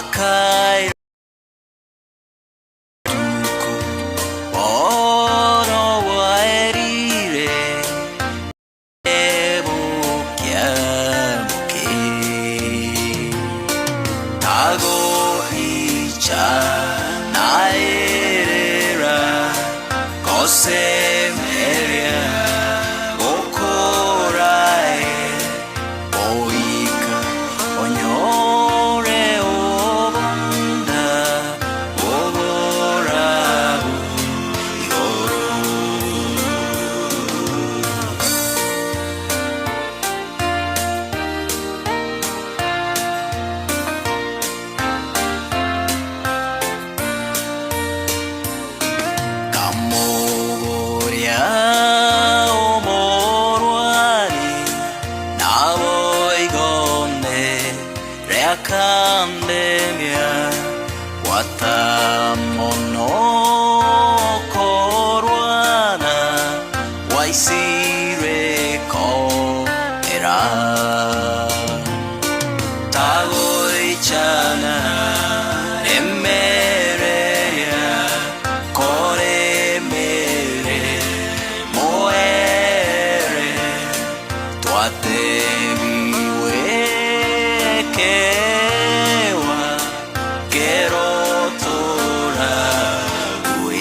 Akai Bono waerire Ebukiamuke Tago icha naerera Kosemeria Gokorae Oika onyore obonda Oborabu igoro. Kamogoria omorwani Naboigone reakandemia Watamono korwana Waisire era Tagoichana remereria koremere moere Twatebiwe kewa kerotora ue.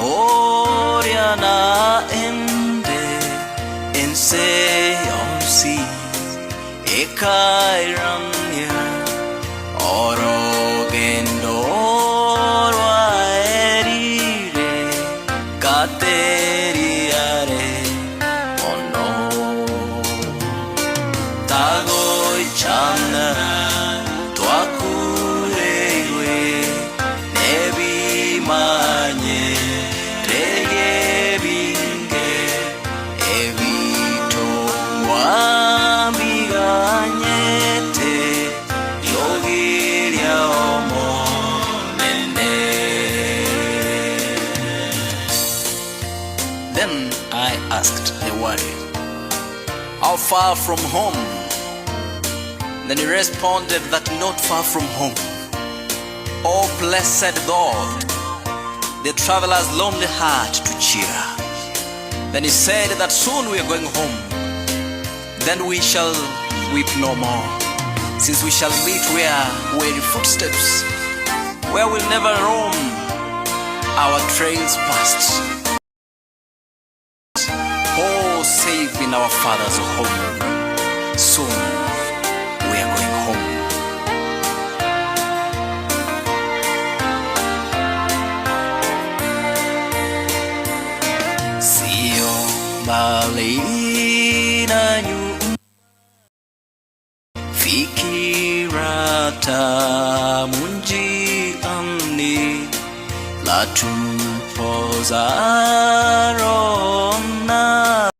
Erionkaboria na ende ense yonsi ekairania orogendo rwaerire kateriare ono tagoichana twakureirwe nebimanye regebinge ebitongwa biganyete ryogiria omonene. Then I asked the warrior, "How far from home?" Then he responded that not far from home. Oh, blessed God, the traveler's lonely heart to cheer. Then he said that soon we are going home. Then we shall weep no more, since we shall meet where weary footsteps, where we'll never roam our trails past. Oh, safe in our Father's home. Soon we are going home. Sio mbali na nyumba, fikira tamu njiani, latupoza roho na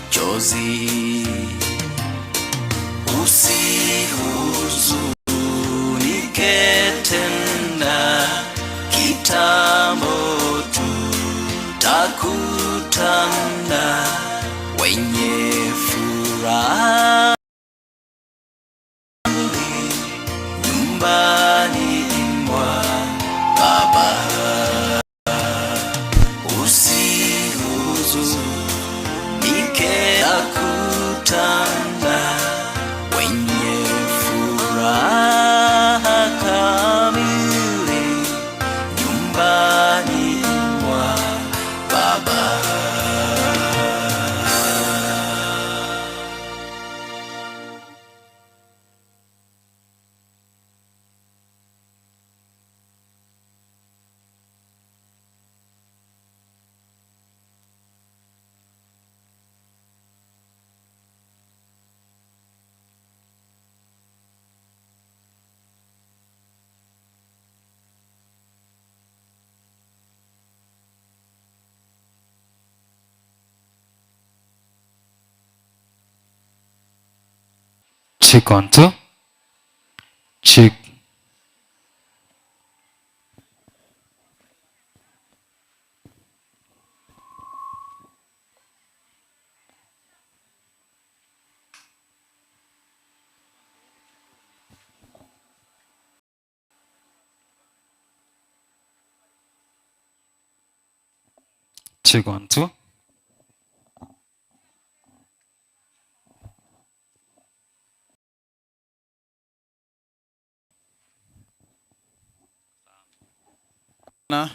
chozi. Usihuzunike tena, kitambo tutakutana wenye furaha nyumbani mwa Baba. Usihuzunike, kutana wenye furaha kamili nyumbani mwa Baba. Check 1 2. Check. Check 1 2. Na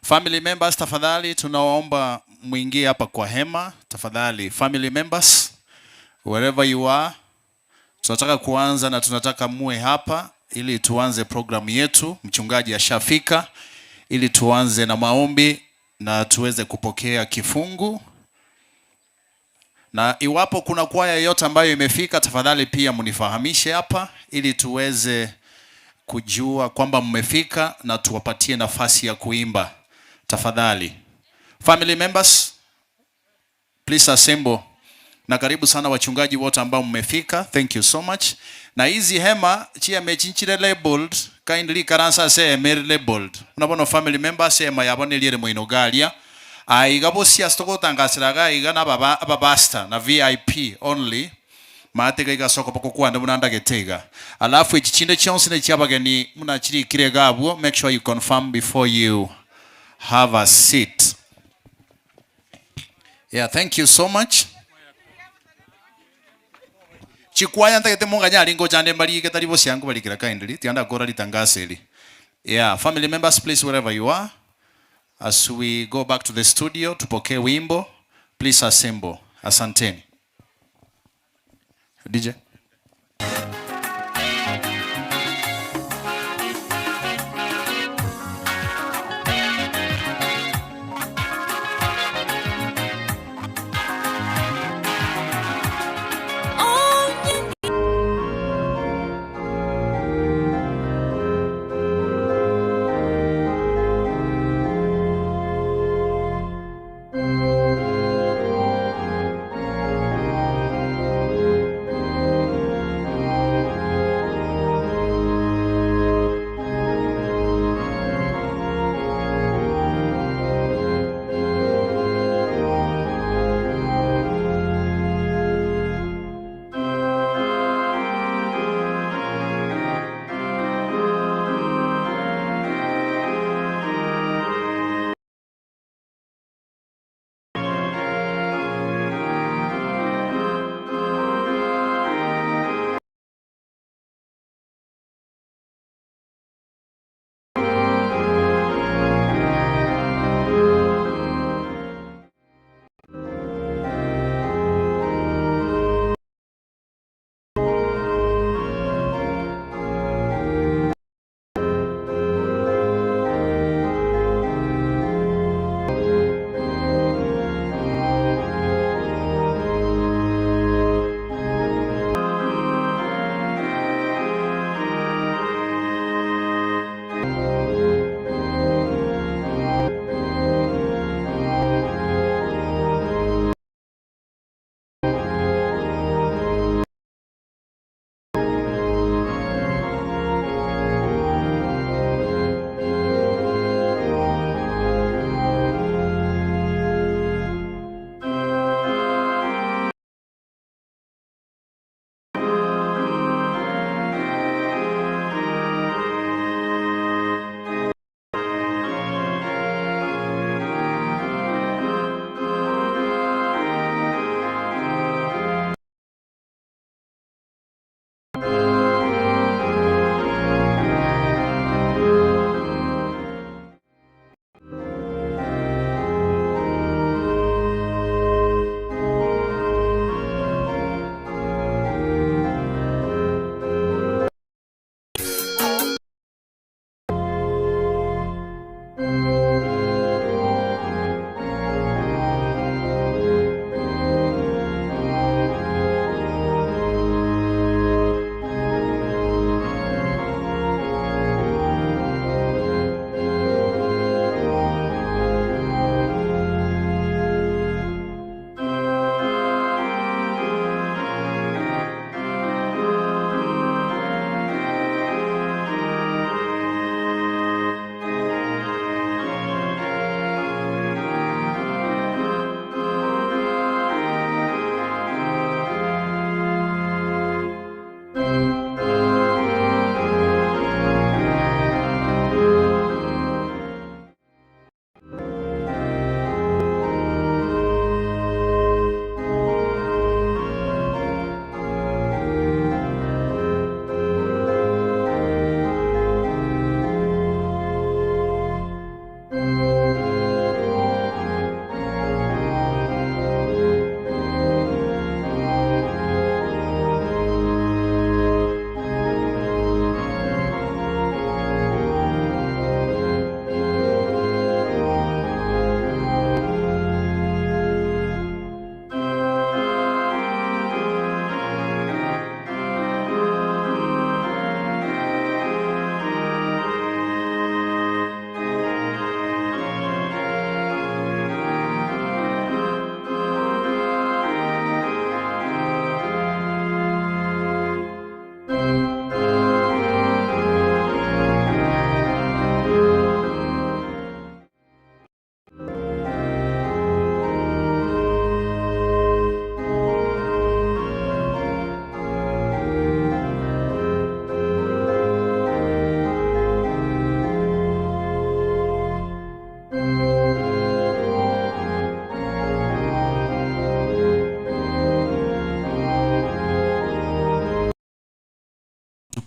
family members, tafadhali tunawaomba muingie hapa kwa hema tafadhali. Family members, wherever you are, tunataka kuanza na tunataka muwe hapa ili tuanze programu yetu. Mchungaji ashafika ili tuanze na maombi na tuweze kupokea kifungu. Na iwapo kuna kwaya yoyote ambayo imefika, tafadhali pia mnifahamishe hapa ili tuweze kujua kwamba mmefika na tuwapatie nafasi ya kuimba tafadhali. Family members, please assemble. Na karibu sana wachungaji wote ambao mmefika, thank you so much. Na hizi hema chia mechinchire labeled, kindly karansa se emeri labeled. Unabona family members hema yabone liere muinogalia. Aiga bosi asitokotangasiraga iga na baba ababasta na VIP only. Maatega igasoko poko kwanda munandagetega. Alafu echichinde chonse ne chiabageni munachirikire gabwo, make sure you confirm before you have a seat. Yeah, thank you so much. Chikwaya ntagete munganya alingo chande mbalike tali bosi yangu balikira kindly tianda gora litangaseli. Yeah, family members, please, wherever you are, as we go back to the studio tupokee wimbo, please assemble. Asanteni. DJ.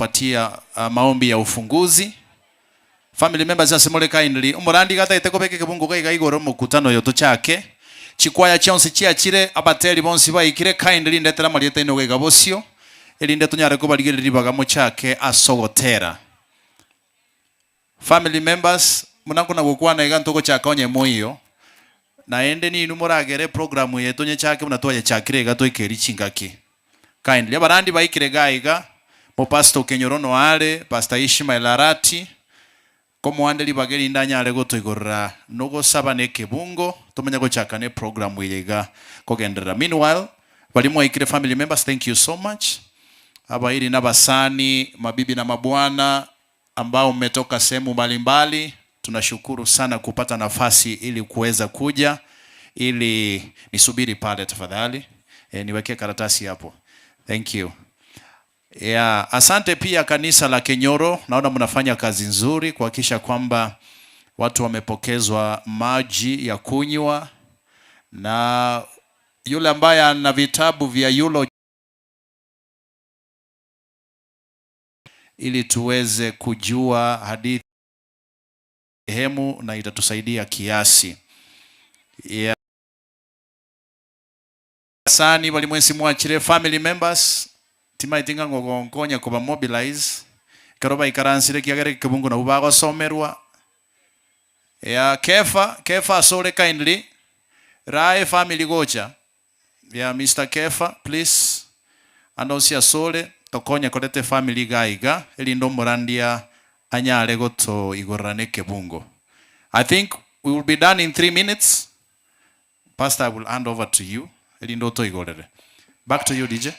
kutupatia maombi ya ufunguzi. Family members asemole kindly umurandi gataite kobeke kibungo gaiga igoro mukutano yoto chake chikwaya chionsi chiachire abateri bonsi baikire kindly ndetera marieta ino gaiga bosio erinde tunyare kobarigereri bagamo chake asogotera. Family members munako na gukwana iga ntoko chakonye moyo naende ninu muragere programu yetu nye chake munatwaye chakire iga toikeri chingaki kindly abarandi baikire gaiga mo pastor Kenyorono ale Pastor Ishmael Arati komuandeli bageri ndanyale gotoigorora nogosaba nekebungo tumenya gochaka ne programu yega kogenderera. Meanwhile bali mwaikire family members, thank you so much. Abairi na basani, mabibi na mabwana ambao mmetoka sehemu mbalimbali, tunashukuru sana kupata nafasi ili kuweza kuja. Ili nisubiri pale tafadhali, niweke karatasi hapo. Thank you. Yeah, asante pia kanisa la Kenyoro, naona mnafanya kazi nzuri kuhakikisha kwamba watu wamepokezwa maji ya kunywa, na yule ambaye ana vitabu vya yulo ili tuweze kujua hadithi hemu na itatusaidia kiasi. Yeah. Sani bali mwensi mwachire family members timaitinga ngogonkonya kuba mobilize karoba ikaransire kiagere kibungu na ubago somerwa. Ya Kefa asole kindly rae family gocha. Ya Mr. Kefa please andosia sole tokonya kolete family gaiga elindo morandia anyale goto igorane kebungo. I think we will be done in 3 minutes. Pastor, I will hand over to you. Elindo to igorere. Back to you, DJ.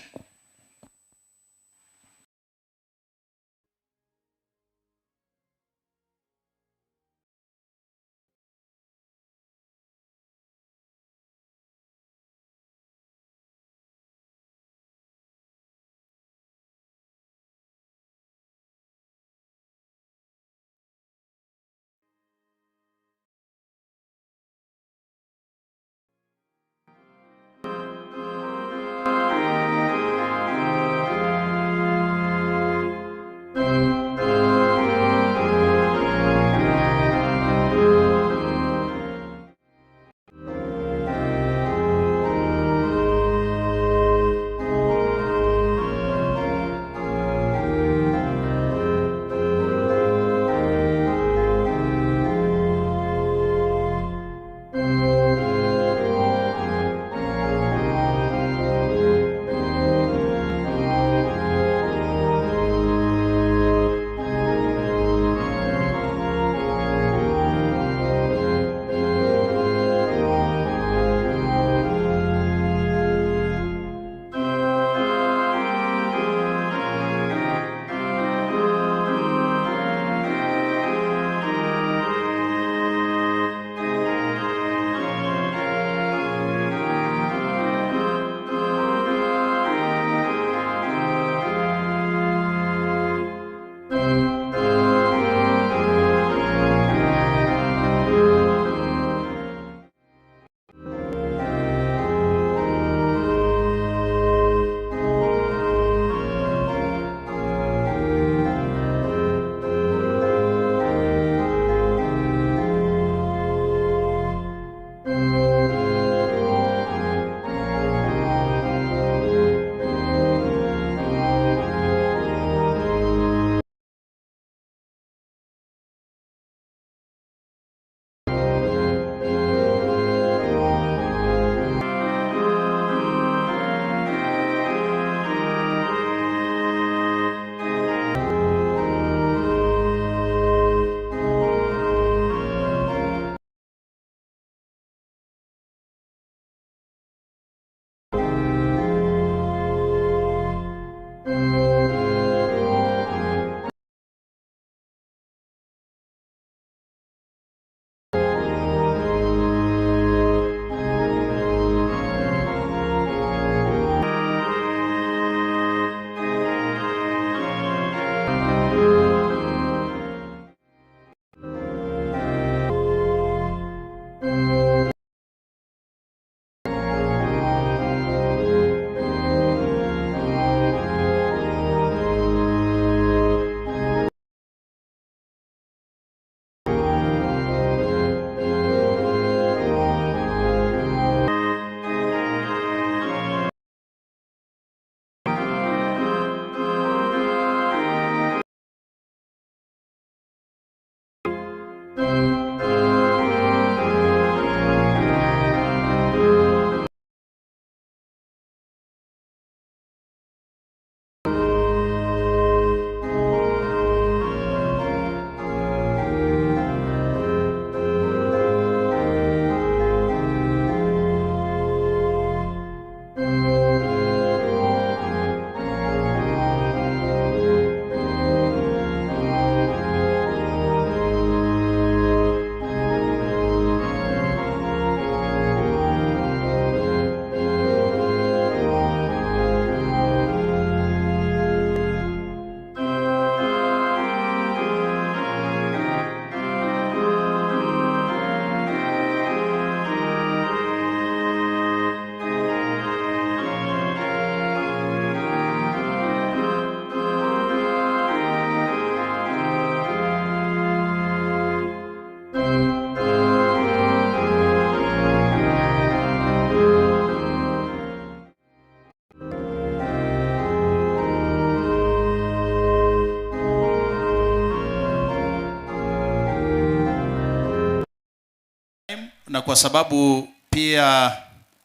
Na kwa sababu pia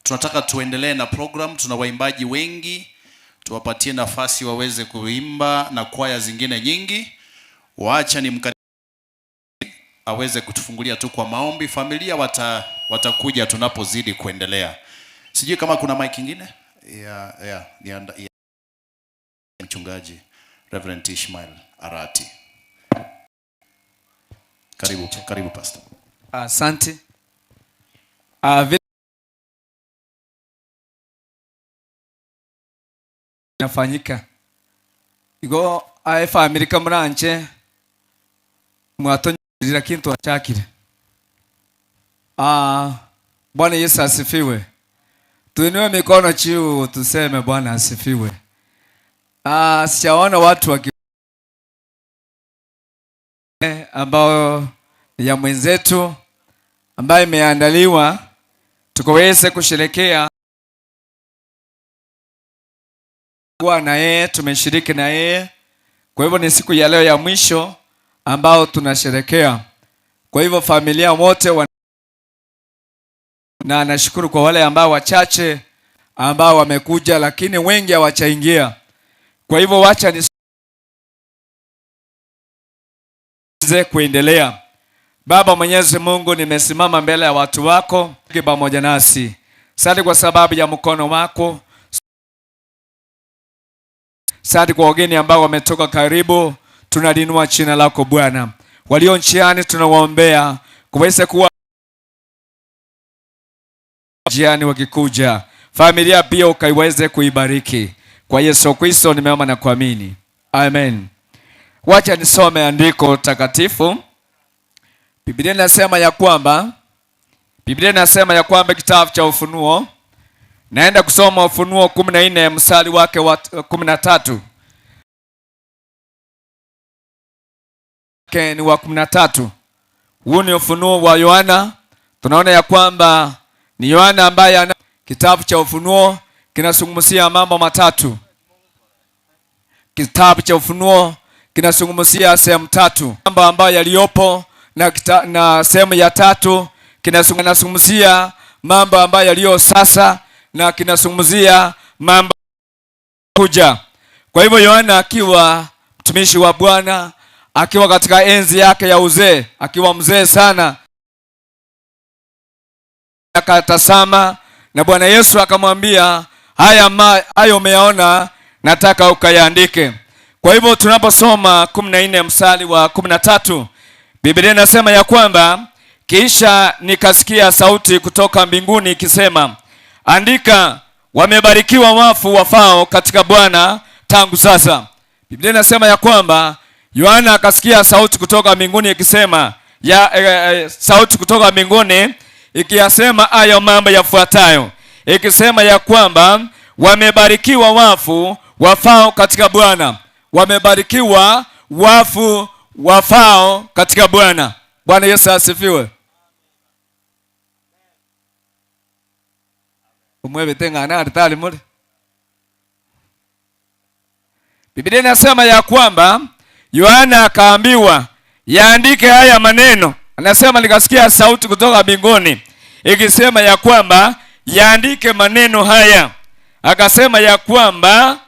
tunataka tuendelee na program, tuna waimbaji wengi, tuwapatie nafasi waweze kuimba na kwaya zingine nyingi. Waacha ni aweze kutufungulia tu kwa maombi. Familia watakuja tunapozidi kuendelea. Sijui kama kuna mic ingine ya mchungaji Reverend Ishmael Arati. Karibu, karibu, Pastor. Asante. Vile nafanyika igo ae family kamuranje mwatonyirira kintu achakire. Bwana Yesu asifiwe. Tuinue mikono juu tuseme Bwana asifiwe. Sijaona watu ambao ni ya mwenzetu ambayo imeandaliwa tukaweze kusherekea kuwa na yeye, tumeshiriki na yeye. Kwa hivyo ni siku ya leo ya mwisho ambao tunasherekea. Kwa hivyo familia wote na nashukuru kwa wale ambao wachache ambao wamekuja, lakini wengi hawachaingia. Kwa hivyo wacha ni kuendelea. Baba Mwenyezi Mungu, nimesimama mbele ya watu wako pamoja nasi. Asante kwa sababu ya mkono wako. Asante kwa wageni ambao wametoka karibu, tunalinua jina lako Bwana. Walio njiani tunawaombea kuweze kuwa njiani wakikuja. Familia pia ukaiweze kuibariki. Kwa Yesu Kristo nimeomba na kuamini. Amen. Wacha nisome andiko takatifu. Biblia inasema ya kwamba kitabu cha Ufunuo, naenda kusoma Ufunuo 14 mstari wake wa 13. Ni wa 13. Huu ni Ufunuo wa Yohana. Tunaona ya kwamba ni Yohana ambaye ana kitabu cha Ufunuo kinazungumzia mambo matatu. Kitabu cha Ufunuo kinazungumzia sehemu tatu, mambo ambayo yaliyopo na sehemu ya tatu kinazungumzia mambo ambayo yaliyo sasa na kinazungumzia mambo kuja. Kwa hivyo Yohana akiwa mtumishi wa Bwana, akiwa katika enzi yake ya uzee, akiwa mzee sana, akatazama na Bwana Yesu akamwambia, hayo umeyaona, nataka ukayaandike. Kwa hivyo tunaposoma 14 mstari wa 13, Biblia inasema ya kwamba kisha nikasikia sauti kutoka mbinguni ikisema, andika, wamebarikiwa wafu wafao katika Bwana tangu sasa. Biblia inasema ya kwamba Yohana akasikia sauti kutoka mbinguni ikisema ya, sauti kutoka mbinguni ikiyasema hayo mambo yafuatayo, ikisema ya kwamba wamebarikiwa wafu wafao katika Bwana. Wamebarikiwa wafu wafao katika Bwana. Bwana Yesu asifiwe. Umwebete ng'ana aritali mule. Biblia inasema ya kwamba Yohana akaambiwa yaandike haya maneno. Anasema nikasikia sauti kutoka mbinguni ikisema ya kwamba yaandike maneno haya. Akasema ya kwamba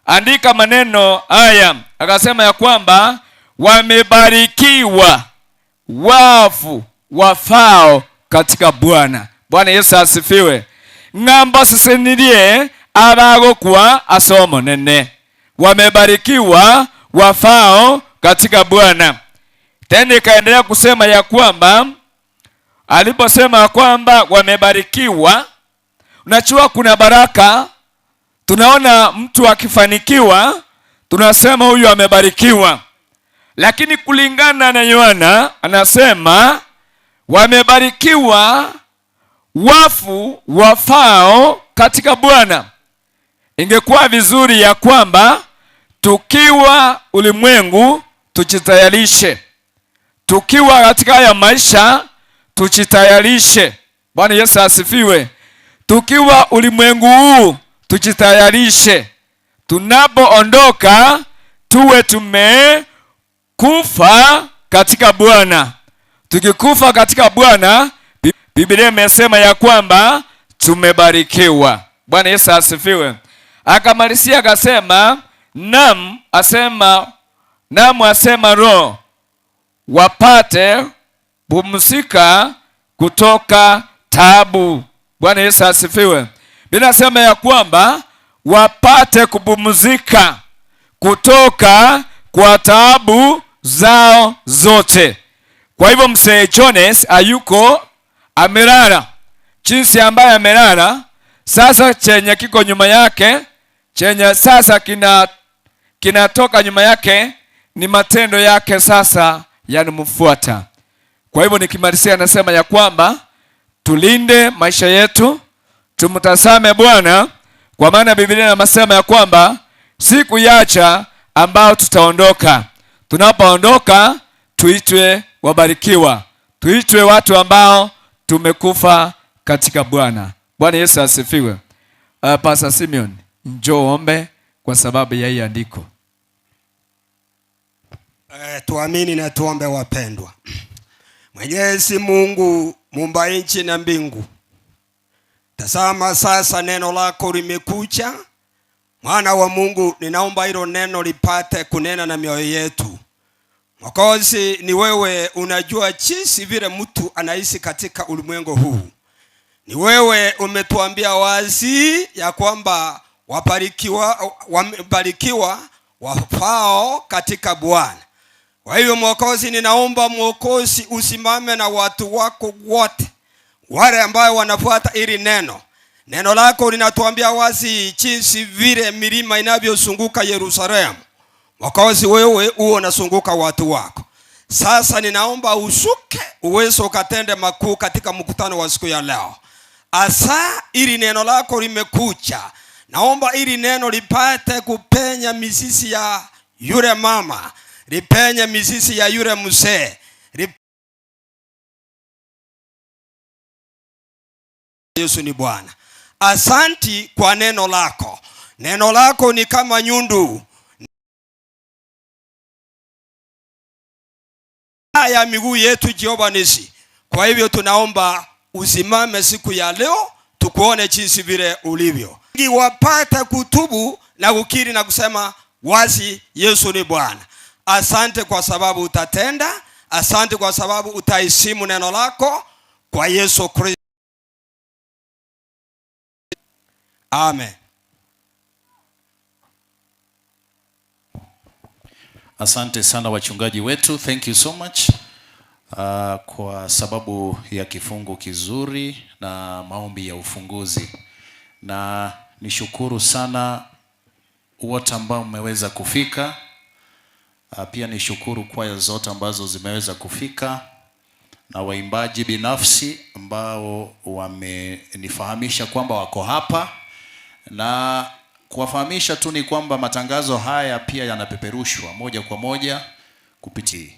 andika maneno haya. Akasema ya kwamba wamebarikiwa wafu wafao katika Bwana. Bwana Yesu asifiwe. Ng'amba sisenirie abagokwa asomo nene. Wamebarikiwa wafao katika Bwana. Tena ikaendelea kusema ya kwamba aliposema kwamba wamebarikiwa, unajua kuna baraka. Tunaona mtu akifanikiwa tunasema huyu amebarikiwa, lakini kulingana na Yohana anasema wamebarikiwa wafu wafao katika Bwana. Ingekuwa vizuri ya kwamba tukiwa ulimwengu tujitayarishe, tukiwa katika haya maisha tujitayarishe. Bwana Yesu asifiwe. Tukiwa ulimwengu huu tujitayarishe, tunapoondoka tuwe tumekufa katika Bwana. Tukikufa katika Bwana, Biblia imesema ya kwamba tumebarikiwa. Bwana Yesu asifiwe. Akamalizia akasema, nam asema, nam asema Roho, wapate pumzika kutoka taabu. Bwana Yesu asifiwe. Biblia inasema ya kwamba wapate kupumzika kutoka kwa taabu zao zote. Kwa hivyo mzee Jones hayuko, amelala. Jinsi ambaye amelala sasa, chenye kiko nyuma yake, chenye sasa kinatoka nyuma yake ni matendo yake sasa yanamfuata. Kwa hivyo nikimalizia nasema ya kwamba tulinde maisha yetu, tumtazame Bwana, kwa maana Biblia inasema ya kwamba siku yacha ambao tutaondoka. Tunapoondoka tuitwe wabarikiwa, tuitwe watu ambao tumekufa katika Bwana. Bwana Yesu asifiwe. Pastor Simeon, njoo ombe kwa sababu ya hii andiko. Tuamini na tuombe wapendwa. Mwenyezi Mungu muumba nchi na mbingu, tazama sasa neno lako limekuja. Mwana wa Mungu, ninaomba hilo neno lipate kunena na mioyo yetu. Mwokozi, ni wewe unajua jinsi vile mtu anaishi katika ulimwengu huu. Ni wewe umetuambia wazi ya kwamba wamebarikiwa wafao katika Bwana. Kwa hivyo Mwokozi, ninaomba Mwokozi usimame na watu wako wote, wale ambao wanafuata hili neno. Neno lako linatuambia wazi jinsi vile milima inavyozunguka Yerusalemu. Mwokozi, wewe uo unazunguka watu wako. Sasa ninaomba ushuke uwezo ukatende makuu katika mkutano wa siku ya leo. Asa ili neno lako limekuja, naomba ili neno lipate kupenya mizizi ya yule mama, lipenye mizizi ya yule mzee. Yesu ni Bwana. Asanti kwa neno lako. Neno lako ni kama nyundu ya miguu yetu, Jehova Nisi. Kwa hivyo tunaomba usimame siku ya leo, tukuone jinsi vile ulivyo. Wapate kutubu na kukiri na kusema wazi Yesu ni Bwana. Asante kwa sababu utatenda. Asante kwa sababu utaheshimu neno lako kwa Yesu Kristo. Amen. Asante sana wachungaji wetu. Thank you so much. Kwa sababu ya kifungu kizuri na maombi ya ufunguzi. Na nishukuru sana wote ambao mmeweza kufika. Pia nishukuru kwaya zote ambazo zimeweza kufika na waimbaji binafsi ambao wamenifahamisha kwamba wako hapa. Na kuwafahamisha tu ni kwamba matangazo haya pia yanapeperushwa moja kwa moja kupitia.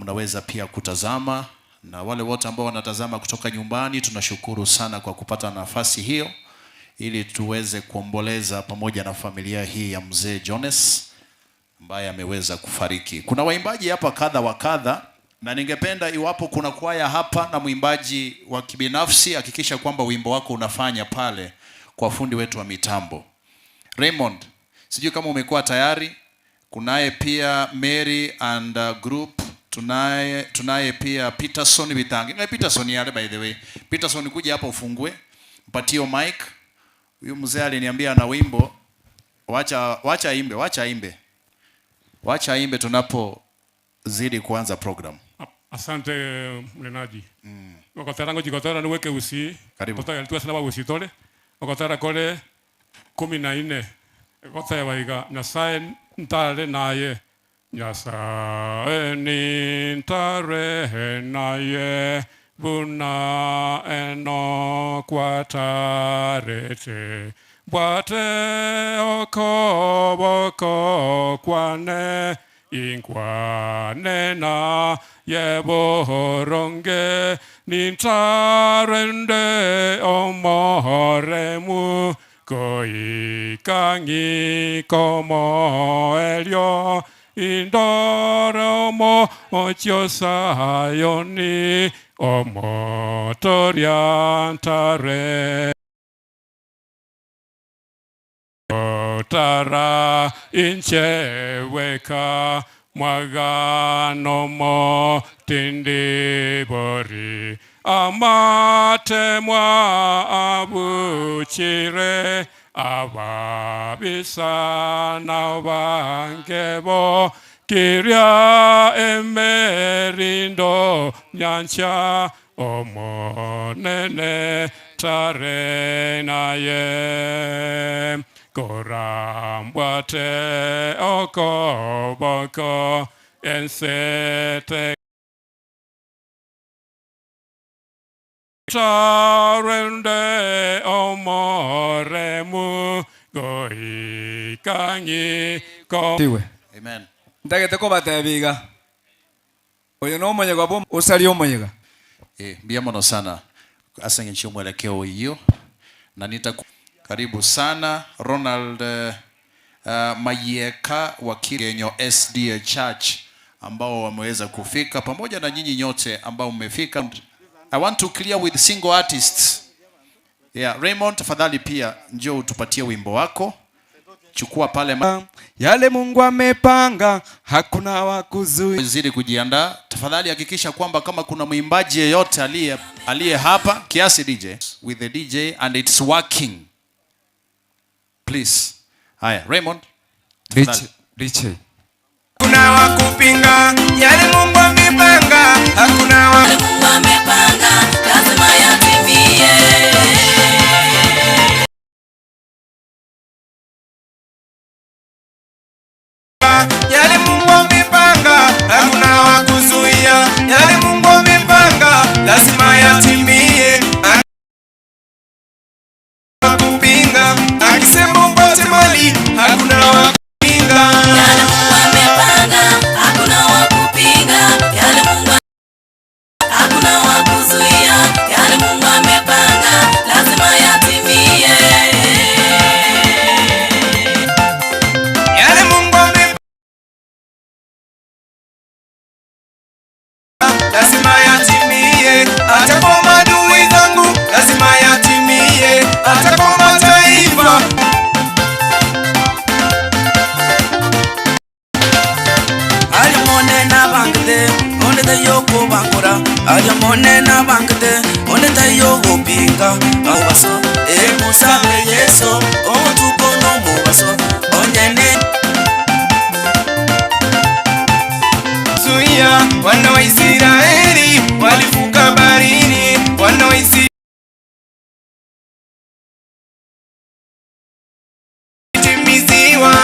Mnaweza pia kutazama, na wale wote ambao wanatazama kutoka nyumbani tunashukuru sana kwa kupata nafasi hiyo ili tuweze kuomboleza pamoja na familia hii ya mzee Jones ambaye ameweza kufariki. Kuna waimbaji hapa kadha wa kadha, na ningependa iwapo kuna kwaya hapa na mwimbaji wa kibinafsi, hakikisha kwamba wimbo wako unafanya pale kwa fundi wetu wa mitambo. Raymond, sijui kama umekuwa tayari. Kunaye pia Mary and group, tunaye pia Peterson Bitangi. Na Peterson yale, by the way. Peterson, kuja hapa ufungue. Mpatie mic. Huyu mzee aliniambia ana wimbo. Wacha aimbe, wacha aimbe. Wacha aimbe tunapozidi kuanza program. Asante mnenaji. Wakatara ngoji kotara niweke usi. Karibu. Kotara alikuwa sana usi tole. Wakatara kole 14. Kotara waiga Nyasaye ntare naye. Nyasaye ni ntare naye. Buna eno kwatarete. Bwate okoboko kwane. Inkwane na yeboronge. Nintarende omoremu. Koikangi komo elio. Indoromo Ocho Sayoni omotoriantare Tara incheweka mwaganomo tindibori amatemwa abuchire ababisa nabangebo kiria emerindo nyancha omonene tare naye korambwate okoboko ensete tarende omoremu goikangi ko Tiwe. Amen. Ntagete kobatebiga oyo no omonyega bwo osari omonyega. Mbia mono sana asengenchio mwelekeo hiyo na nita karibu sana Ronald Mayeka wa Kigenyo SDA Church ambao wameweza kufika pamoja na nyinyi nyote ambao mmefika. I want to clear with single artists. Yeah, Raymond tafadhali pia njoo utupatie wimbo wako. Chukua pale yale Mungu amepanga hakuna wa kuzuia. Zidi kujiandaa. Tafadhali hakikisha kwamba kama kuna mwimbaji yeyote aliye hapa kiasi DJ with the DJ and it's working. Please. Haya, Raymond. Tafadhali. DJ. Hakuna wa kupinga yale Mungu amepanga, hakuna wa Mungu amepanga lazima yatimie. Yale Mungu amepanga hakuna wa kuzuia, yale Mungu amepanga lazima yatimie. Kupinga akisema upate mali hakuna wa kupinga. Yale Mungu amepanga hakuna wa kupinga, yale Mungu hakuna wa kuzuia, yale Mungu amepanga lazima yatimie. Yale Mungu amepanga lazima yatimie, hata kwa maadui zangu lazima yatimie, hata kwa mataifa. Alimone na bangte onde te yoko bangora, alimone na bangte onde te yoko pinga awaso e musa yeso otuko no mubaso onyene Zuia wana wa Israeli walivuka baharini, wana wa Israeli timiziwa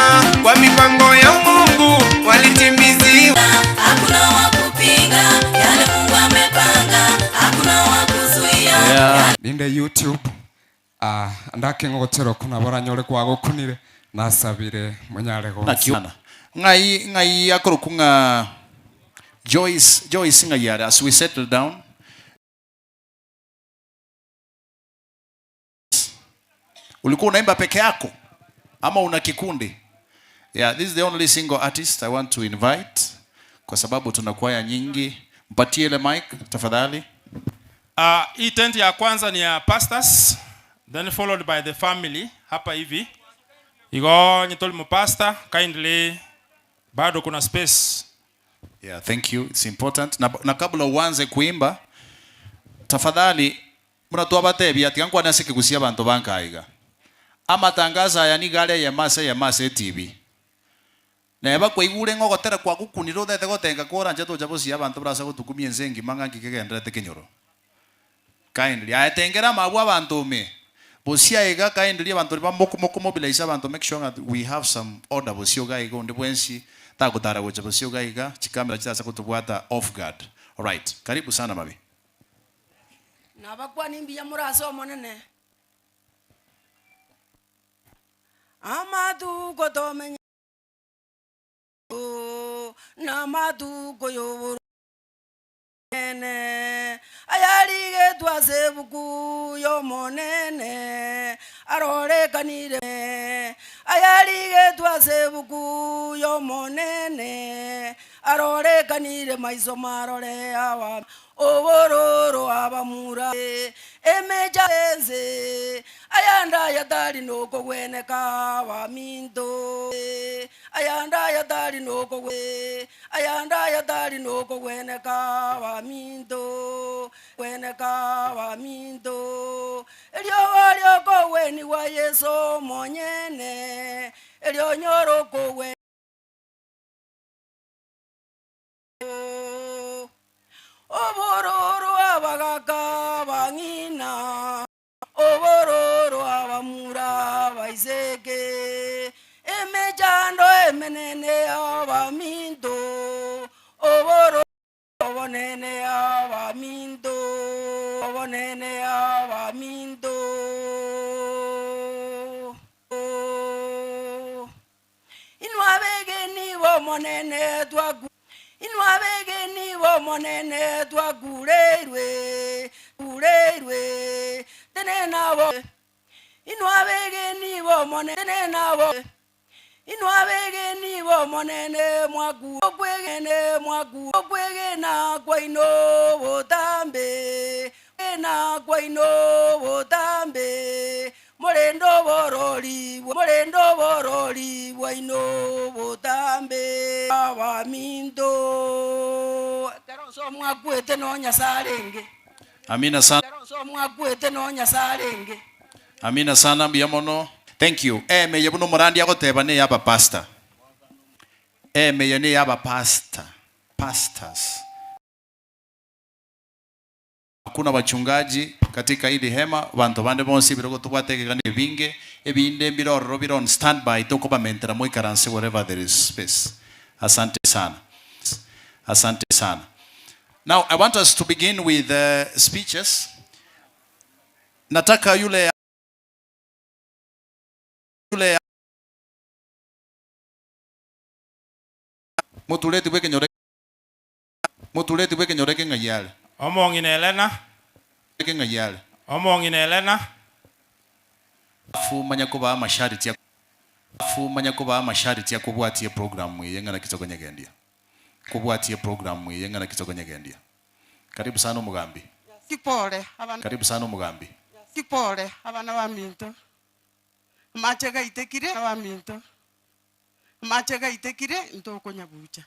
kwa mipango ya Mungu walitimiziwa. Hakuna wa kupinga yale Mungu amepanga, hakuna wa kuzuia. Ninde YouTube ndaking'ogotero kuna boranyore kwa gokunire nasabire munyare Na gonse. kiona. Ngai ngai akorokunga Joyce ngai yara as we settle down. Ulikuwa unaimba peke yako ama una kikundi? Yeah, this is the only single artist I want to invite kwa sababu tuna kwaya nyingi. Mpatie ile mic tafadhali. Hii tent ya kwanza ni ya pastors, then followed by the family hapa hivi. Igo nyitoli mu pastor kindly, bado kuna space. Yeah, thank you. It's important. Na kabla uanze kuimba tafadhali mnatoa batebi ati kangu anasike kusia bantu bankaiga. Amatangazo aya ni gale ya mase TV. Neba kwaigure ngogotera kwa gukunira uthete gotenga kora nje toja bosia abantu barasa gutukumia nsengi manga ngikegenderete kinyoro. Kindly aetengera mabu abantu me. Bosia iga kindly abantu ba moko moko mobilize abantu make sure that we have some order bosio ga iga onde bwensi takutara gocha bosio ga iga chikamera chitasa kutubwata off guard. All right, karibu sana mabi. Nabakwa nimbi ya muraso monene. Amadu godomenya na madu goyo nene ayari getwa sebuku yo monene arore kanire ayari getwa sebuku yo monene Arorekanire maiso marore awa obororo abamura emeja enze ayanda yatari nokogweneka baminto ayanda yatari nokogwe ayanda yatari nokogweneka baminto gweneka baminto elio waliokoweni wa Yesu monyene elio nyorokogwe obororo abagaka bang'ina obororo abamura baiseke emechando emenene abaminto obororo obonene abaminto obonene abaminto inwabegeni bomonene twaku inwabegeni bomonene twakureirwe kureirwe tenenabo inwabegeni bomonene nabo inwabegeni bomonene mwaku okwegene mwaku okwegena kwaino botambe na kwaino botambe morendo borori bwaino botambe abaminto kero mwakwete no nyasarenge. Amina sana. Kero mwakwete no nyasarenge. Amina sana mbiamono. Thank you. Meye buno morandi agoteba ne yaba pastor. Meye ne yaba pastor. Pastors. Hakuna wachungaji katika hili hema bantu bande bonsi birogo tubwategeka ne binge ebinde mbirororo biro on standby tokobamentera moikaranse wherever there is space. Asante sana. Asante sana. Now I want us to begin with speeches. Nataka yule mutuleti bweke nyore mutuleti bweke nyoreke ngayale omong'ina Elena bweke ngayale omong'ina Elena fumanya kuba masharti ya fumanya kuba masharti ya kubwatie program yengana kitokonyegendia kubwatie program yengana kitokonyegendia. Karibu sana Mugambi. Kipole abana. Karibu sana Mugambi. Kipole abana wa minto machega itekire wa minto machega itekire ntokonyabucha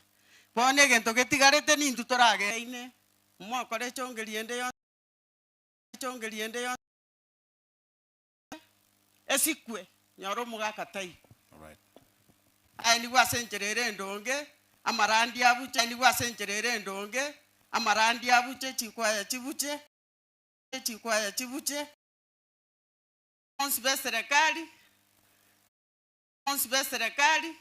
bone gento getigarete nintu torage ine mwakore chongeriende yo chongeriende yo esikwe nyoro mugaka tai. All right. Ai ni gwasencherere ndonge amarandi abuche ni gwasencherere ndonge amarandi abuche chikwaya chibuche chikwaya chibuche onsi be serikali onsi be serikali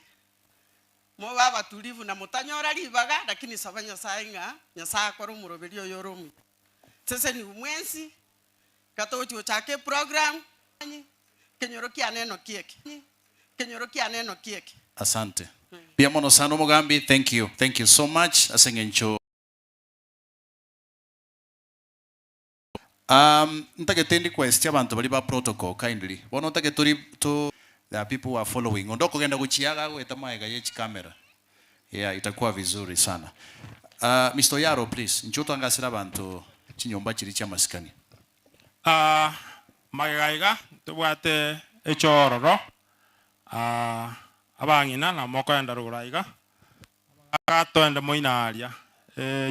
mo baba tulivu na mutanyora libaga lakini saba nyasaye nga nyasaye akora omuroberi oyo oromi sese ni mwensi katochi ochake program kenyoro kia neno kieke kenyoro kia neno kieke. Asante. Pia mono sana Mugambi, thank you. Thank you so much. Asengencho. Ntagete request abantu bali ba protocol kindly. Bono ntagete turi to there are people who are following. Ondoko genda kuchiaga gweta maega ye camera. Yeah, itakuwa vizuri sana. Mr. Yaro please, nchoto angasira abantu chinyomba chiri cha masikani. Magaiga tubwate echororo. Abang'ina na mokoenda ruraiga. Agatoende moinaria.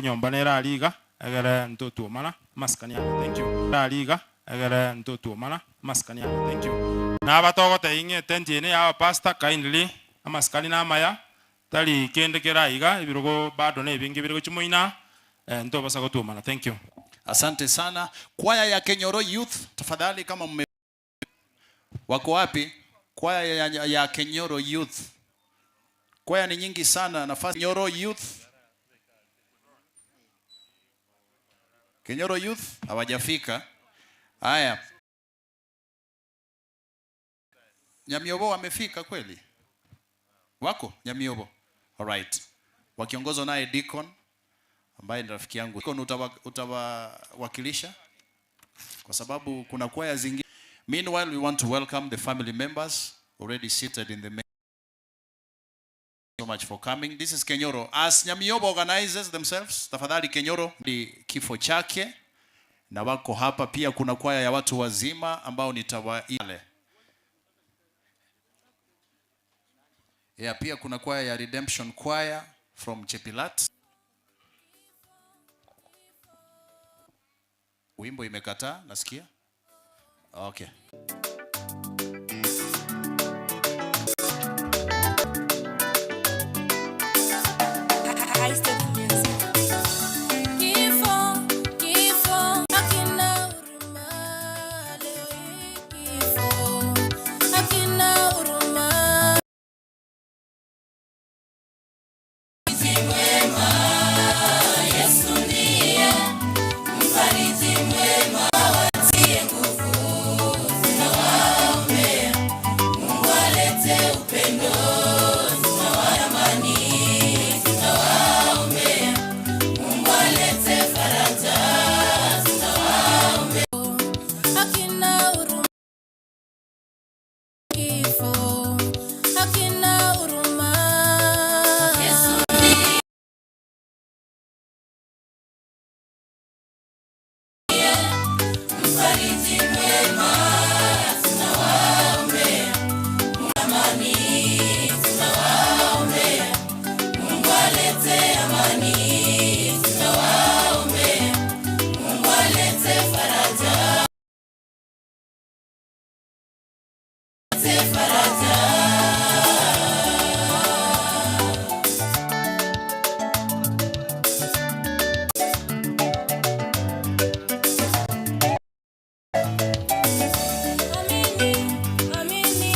Nyomba nerariga egere ntotuomana masikani. Thank you. Rariga egere ntotuomana masikani. Thank you. Na abatogote inge tent ene ya pastor kindly amasikani na amaya tali kende keraiga ibirogo bado ne bingi birigo chimoina ntobasa gotuomana. Thank you. Asante sana. Kwaya ya Kenyoro Youth tafadhali kama mme wako wapi? Kwaya ya Kenyoro Youth. Kwaya ni nyingi sana nafasi. Kenyoro Youth. Kenyoro Youth hawajafika. Haya. Nyamiobo wamefika kweli? Wako Nyamiobo. All right. Wakiongozwa naye Deacon ambaye ni rafiki yangu. Deacon utawakilisha kwa sababu kuna kwaya zingine. Meanwhile, we want to welcome the family members already seated in the main. So much for coming. This is Kenyoro. As Nyamiobo organizes themselves, tafadhali Kenyoro ni kifo chake na wako hapa pia. Kuna kwaya ya watu wazima ambao nitawaile. Yeah, pia kuna kwaya ya Redemption Choir from Chepilat. Wimbo imekataa, nasikia. Okay. Kifo, kifo, hakina huruma leo hii kifo, hakina huruma. Mwema, Yesu ndiye mfariji mwema, watie nguvu, tunawaombea. Mungu alete upendo, tunawaombea amani, tunawaombea. Mungu alete faraja, tunawaombea. Hakina huruma, kifo, hakina huruma. Yesu ndiye mfariji mwema, tunawaombea. Amani, tunawaombea. Mungu alete amani, tunawaombea. Mungu alete faraja, alete faraja. Amini, amini,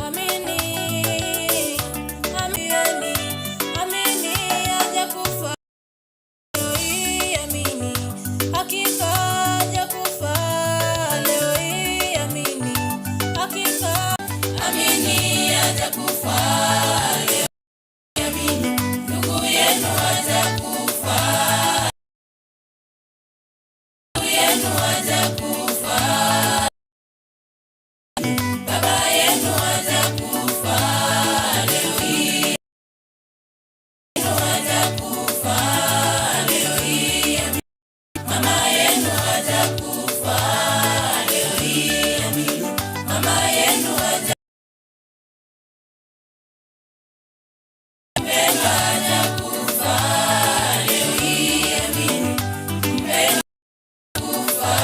amini, amini, amini, hajakufa. Leo hii amini, hakika hajakufa. Leo hii amini, hakika amini hajakufa. Leo hii amini, ndugu yenu hajakufa. Ndugu yenu hajakufa. Baba yenu hajakufa. Leo hii hajakufa. Leo hii mama yenu hajakufa. Leo hii amini, mama yenu haja mpendwa hajakufa. Leo hii amini, mpendwa kufa.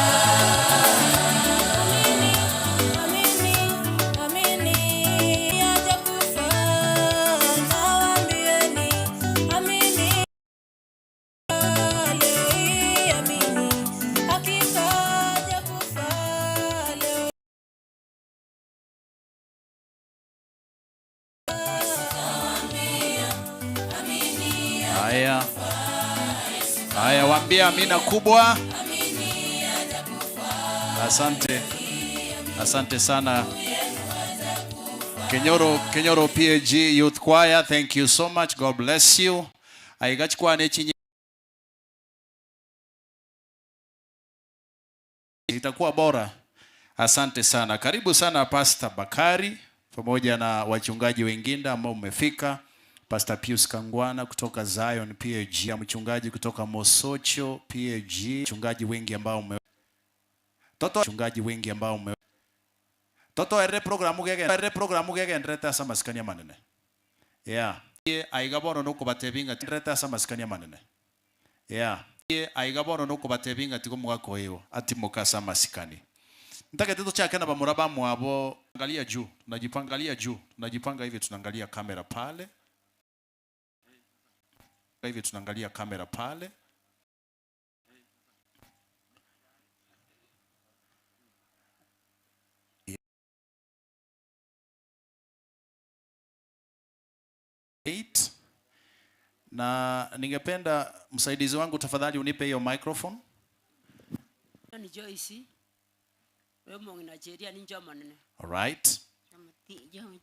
Amini, amini, amini, hajakufa. Nawaambieni, amini. Leo hii amini, hakika hajakufa. Leo nawaambia, amini, Haya. Haya, waambie amina kubwa. amini hajakufa. Asante. Asante sana. Kenyoro, Kenyoro PAG Youth Choir, thank you so much. God bless you. Aigachikwane chinyi itakuwa bora. Asante sana. Karibu sana Pastor Bakari pamoja na wachungaji wengine ambao mmefika. Pastor Pius Kangwana kutoka Zion PAG, mchungaji kutoka Mosocho PAG, mchungaji wengi ambao mme Toto mchungaji wengi ambao mme Toto ere programu gege ere programu gege ndreta asa masikania manene. Yeah. Ye aiga bono nuko batebinga ndreta asa masikania manene. Yeah. Ye aiga bono nuko batebinga tiko mugako hiyo ati mukasa masikani. Nitaka chake na bamura bamwabo angalia juu, tunajipangalia juu, tunajipanga hivi tunaangalia kamera pale. Hivi tunaangalia kamera pale. Eight. Na ningependa msaidizi wangu tafadhali unipe hiyo microphone. Ni Joyce. Wewe mwangi Nigeria ni njoo manene. All right.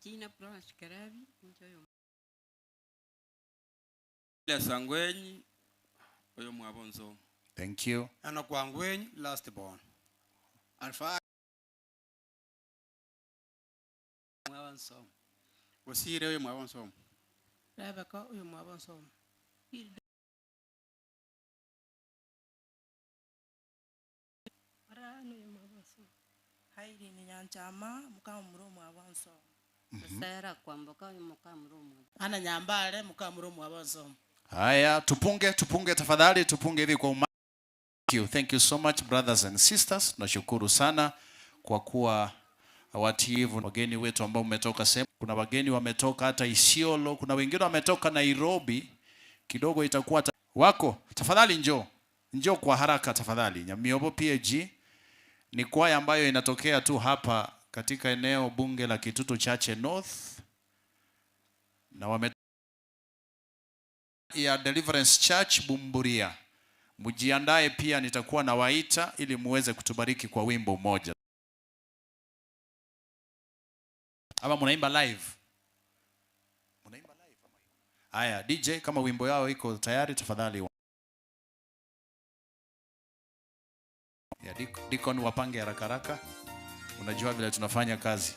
Jina Florence Karabi, njoo. Sangwenyi oyo mwabonzo. Thank you. Ana kwangwenyi last born. Alpha mwabonzo. Osire oyo mwabonzo. Rebecca oyo mwabo nsomo. Marano oyo mwabo nsomo. Irene Nyanchama mukamuro mwabo nsomo. Sarah Kwamboka oyo mukamuro mwabo. Ana Nyambale mukamuro mwabo nsomo. Haya, tupunge, tupunge tafadhali, tupunge hivi kwa uma. Thank you. Thank you so much, brothers and sisters. Tunashukuru sana kwa kuwa watiivu. Wageni wetu ambao mmetoka sehemu, kuna wageni wametoka hata Isiolo, kuna wengine wametoka Nairobi. Kidogo itakuwa wako. Tafadhali njoo. Njoo kwa haraka tafadhali. Nyamiobo PAG ni kwaya ambayo inatokea tu hapa katika eneo bunge la Kitutu Chache North, na wame ya Deliverance Church Bumburia. Mjiandae pia, nitakuwa nawaita ili muweze kutubariki kwa wimbo mmoja. Ama mnaimba live? Mnaimba live ama? Haya, DJ, kama wimbo yao iko tayari tafadhali. Ya Deacon wapange haraka haraka. Unajua vile tunafanya kazi.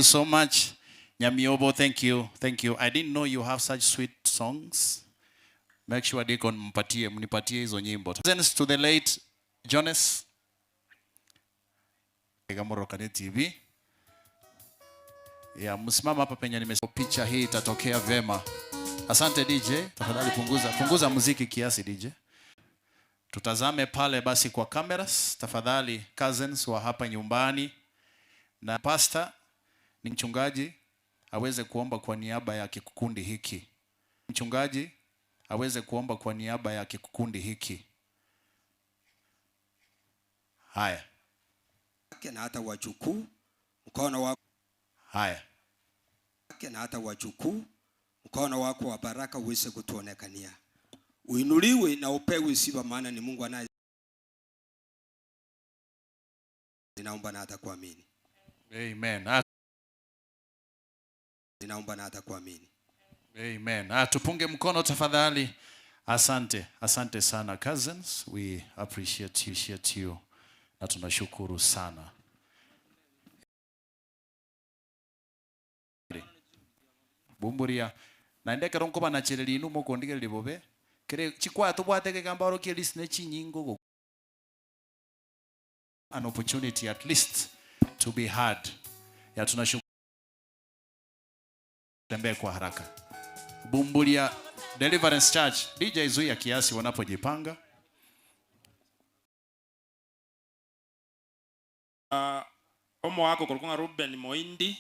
So much. Nyamiobo, thank you. Thank you. I didn't know you have such sweet songs. Make sure Deacon mpatie, mnipatie hizo nyimbo. Thanks to the late Jonas. Gamorokane TV. Ya, msimama hapa penye nimesema picha hii itatokea vema. Asante DJ, tafadhali punguza muziki kiasi DJ. Tutazame pale basi kwa cameras, tafadhali cousins wa hapa nyumbani. Na pastor ni mchungaji aweze kuomba kwa niaba ya kikundi hiki. Mchungaji aweze kuomba kwa niaba ya kikundi hiki. Haya. Na hata wajukuu mkono wako. Haya. Na hata wajukuu mkono wako wa baraka uweze kutuonekania. Uinuliwe na upewe sifa, maana ni Mungu anaye. Ninaomba na hata kuamini. Amen. Ninaomba na hata kuamini. Amen. Tupunge mkono tafadhali. Asante. Asante sana cousins. We appreciate you. Na tunashukuru sana. Bumburia. Naende kero nkoba na chereri inu mokondike libobe. Kere chikwa tobwate kegamba orokie list ne chinyingo. An opportunity at least to be heard. Ya tunashukuru. Tembee kwa haraka. Bumburia Deliverance Church. DJ zuia kiasi wanapojipanga. Omo wako kulikuwa Ruben Moindi.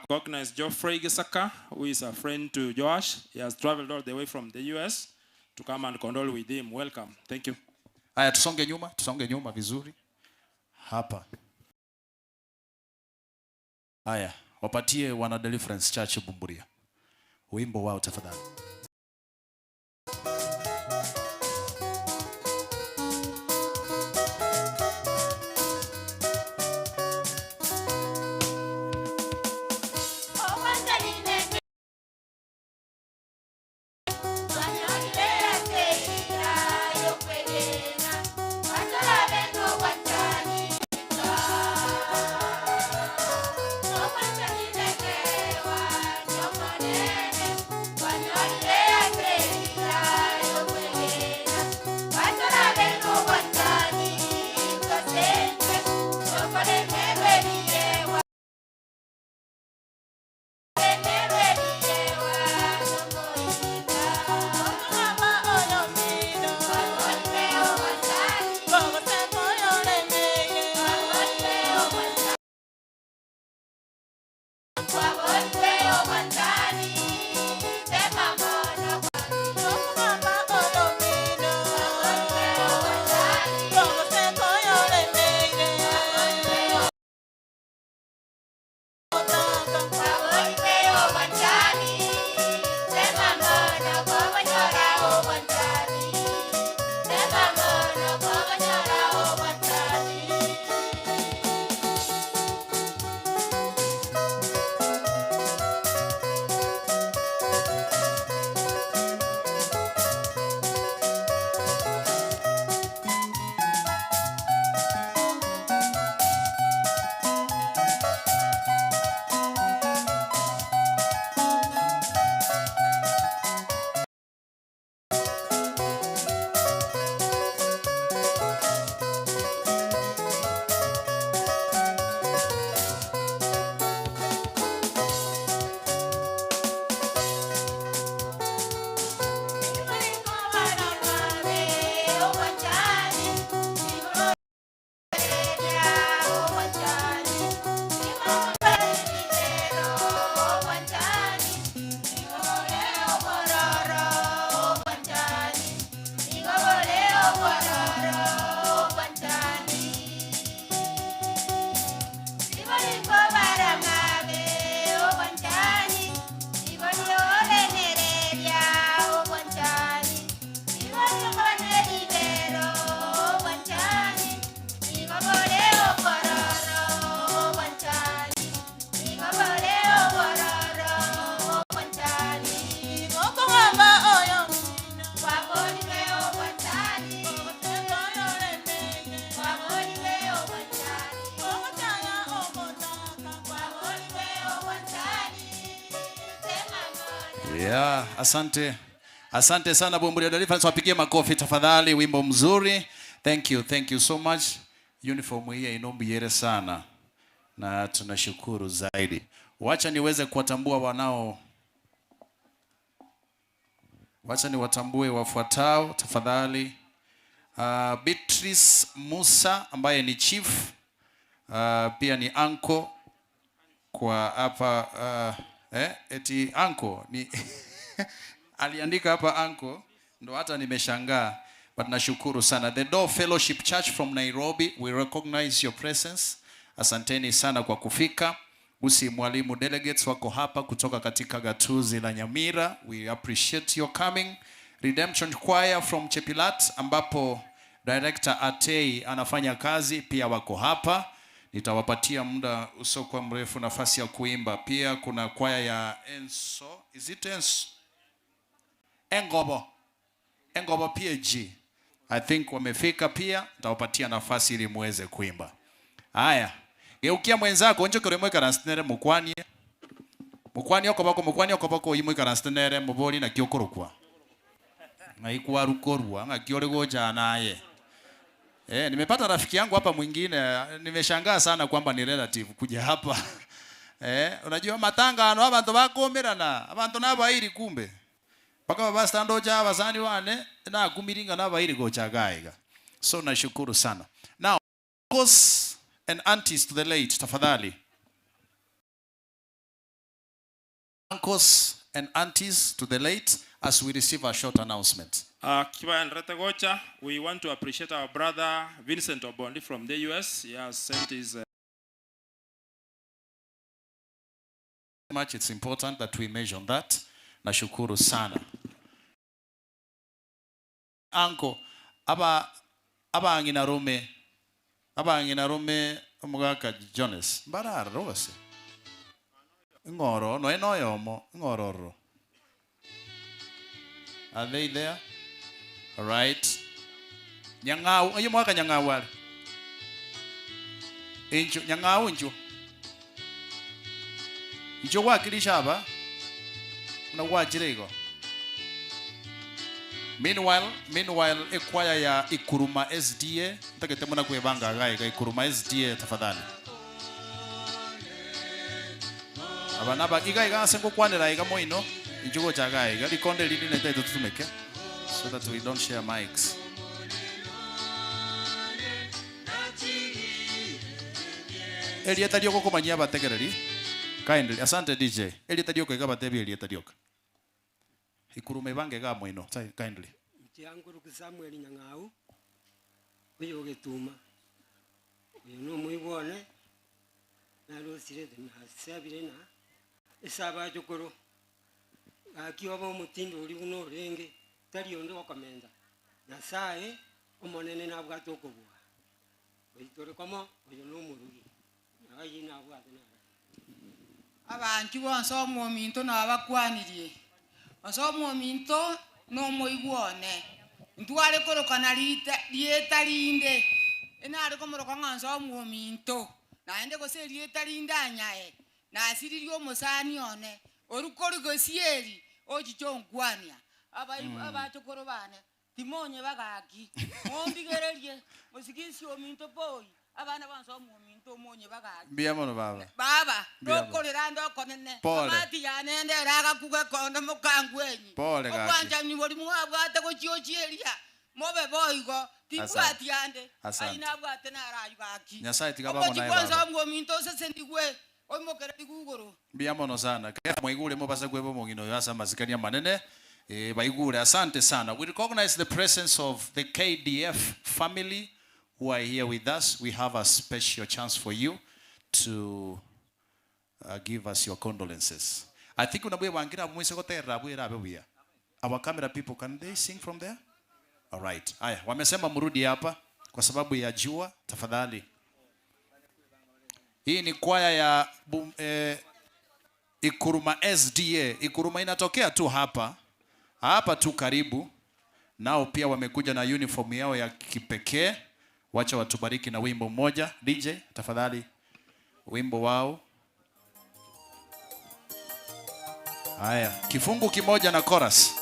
Cognize Geoffrey Gisaka, who is a friend to Joash. He has traveled all the way from the US to come and condole with him. Welcome. Thank you. Haya, tusonge nyuma vizuri. Hapa. Haya, wapatie wana Deliverance Church Bumburia wimbo wao tafadhali. Yeah, asante. Asante sana Bumburia Deliverance, wapigie makofi tafadhali, wimbo mzuri. Thank you so much. Uniform hii inombiyere sana na tunashukuru zaidi. Wacha niweze kuwatambua wanao. Wacha niwatambue wafuatao tafadhali. Beatrice Musa ambaye ni chief, pia ni uncle kwa hapa. Eti uncle ni aliandika hapa uncle, ndo hata nimeshangaa, but nashukuru sana. The Door Fellowship Church from Nairobi, we recognize your presence. Asanteni sana kwa kufika. Usi Mwalimu delegates wako hapa kutoka katika gatuzi la Nyamira. We appreciate your coming. Redemption Choir from Chepilat ambapo Director Atei anafanya kazi pia wako hapa. Nitawapatia muda usiokuwa mrefu nafasi ya kuimba. Pia kuna kwaya ya Enso. Is it Enso? Engobo. Engobo PAG. I think wamefika pia, nitawapatia nafasi ili muweze kuimba. Haya. Geukia mwenzako njo kore mwikaransitinere mukwanie. Mukwani okoboko mukwani okoboko imwikaransitinere mubori na kiokorokwa. Ng'aikwa rukorwa ng'aki ore gocha naye. Nimepata rafiki yangu hapa mwingine, nimeshangaa sana kwamba ni relative kuja hapa. Unajua matanga ano abantu bakomerana, abantu nabairi kumbe. Paka baba stand ocha abasani wane na kumiringa nabairi gocha gaiga. So nashukuru sana. Now, uncles and aunties to the late, tafadhali. Uncles and aunties to the late as we receive a short announcement. Kiba and Retegocha, we want to appreciate our brother Vincent Obondi from the US. He has sent his... Much it's important that we measure that. Nashukuru sana. Uncle, aba ngina rume omugaka Jones. Barara rose. Ngoro no eno yomo ngororo. Are they there? All right. Nyang'au, ayo mwaka nyang'au wale. Inchu, nyang'au inchu. Inchu wakilisha hapa. Mna wachirego. Meanwhile, ekwaya ya Ikuruma SDA, ntakete muna kuebanga gai Ikuruma SDA tafadhali. Abanaba iga iga sengo kwanera iga moino, injugo chaga iga likonde lili nete tutumeke so that we don't share mics. Elieta lioko kumanyia bategereri. Kindly, asante DJ. Elieta lioko iga batebi elieta lioko. Ikurume bange ga moino, kindly. Mtianguru Samuel Nyang'au uyo getuma uyo no muibone narosire nasabire na esaba jokoro akioba omutindo uri buno renge tari ondo okomenda Nyasaye omonene nabwate okobua oitore komo oyo no murugi ayi nabwate na abantu bonse omwominto nabakwanirie onse omwominto nomoigwone ntware korokana rieta rinde enare komoroka ng'anse omwominto naende gose rieta rinde anyae nasiririe omosani one orukori gosieri ochichonkwania abachokoro bane timonye bagaki mombigererie mosigisi ominto boy abana bonse omwominto omonye bagaki mbia mono baba baba ndokorera ndokonene amati yanende ragakuga kondo mukangwenyi okwanja ni mwabwate gochiochieria mobe boigo tibwati yande aina bwate narayu gaki Nyasaye tigaba mona baba omwominto sesendigwe omokere iguguru mbia mono sana mwaigure mobasa kwebo mongino yasa mazikania manene baigure asante sana. We recognize the presence of the KDF family who are here with us. We have a special chance for you to give us your condolences. I think our camera people, can they sing from there? All right. Aya, wamesema mrudi hapa kwa sababu ya jua, tafadhali. Hii ni kwaya ya Ikuruma SDA. Ikuruma inatokea tu hapa. Hapa tu karibu. Nao pia wamekuja na uniform yao ya kipekee. Wacha watubariki na wimbo mmoja. DJ, tafadhali wimbo wao. Haya, kifungu kimoja na chorus.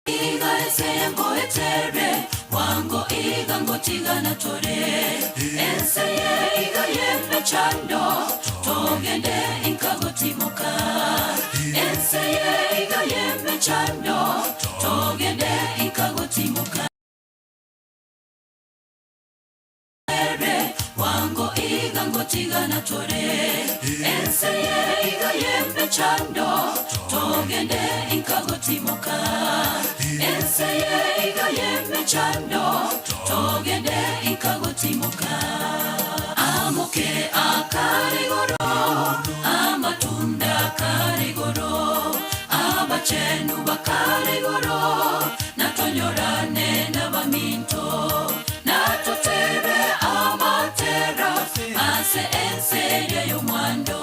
Iga esembo etere wango. iga ngotigana tore ense ye iga yemechando togende inkagotimoka ense ye iga yemechando togende inkagotimoka wango iga ngotigana tore ense ye iga yemechando togende inkagotimoka ense ye iga yemechando togende inkagotimoka amoke akarigoro amatunda karigoro abachenu bakarigoro natonyorane n'abaminto natotebe amatera ase ense y'omwando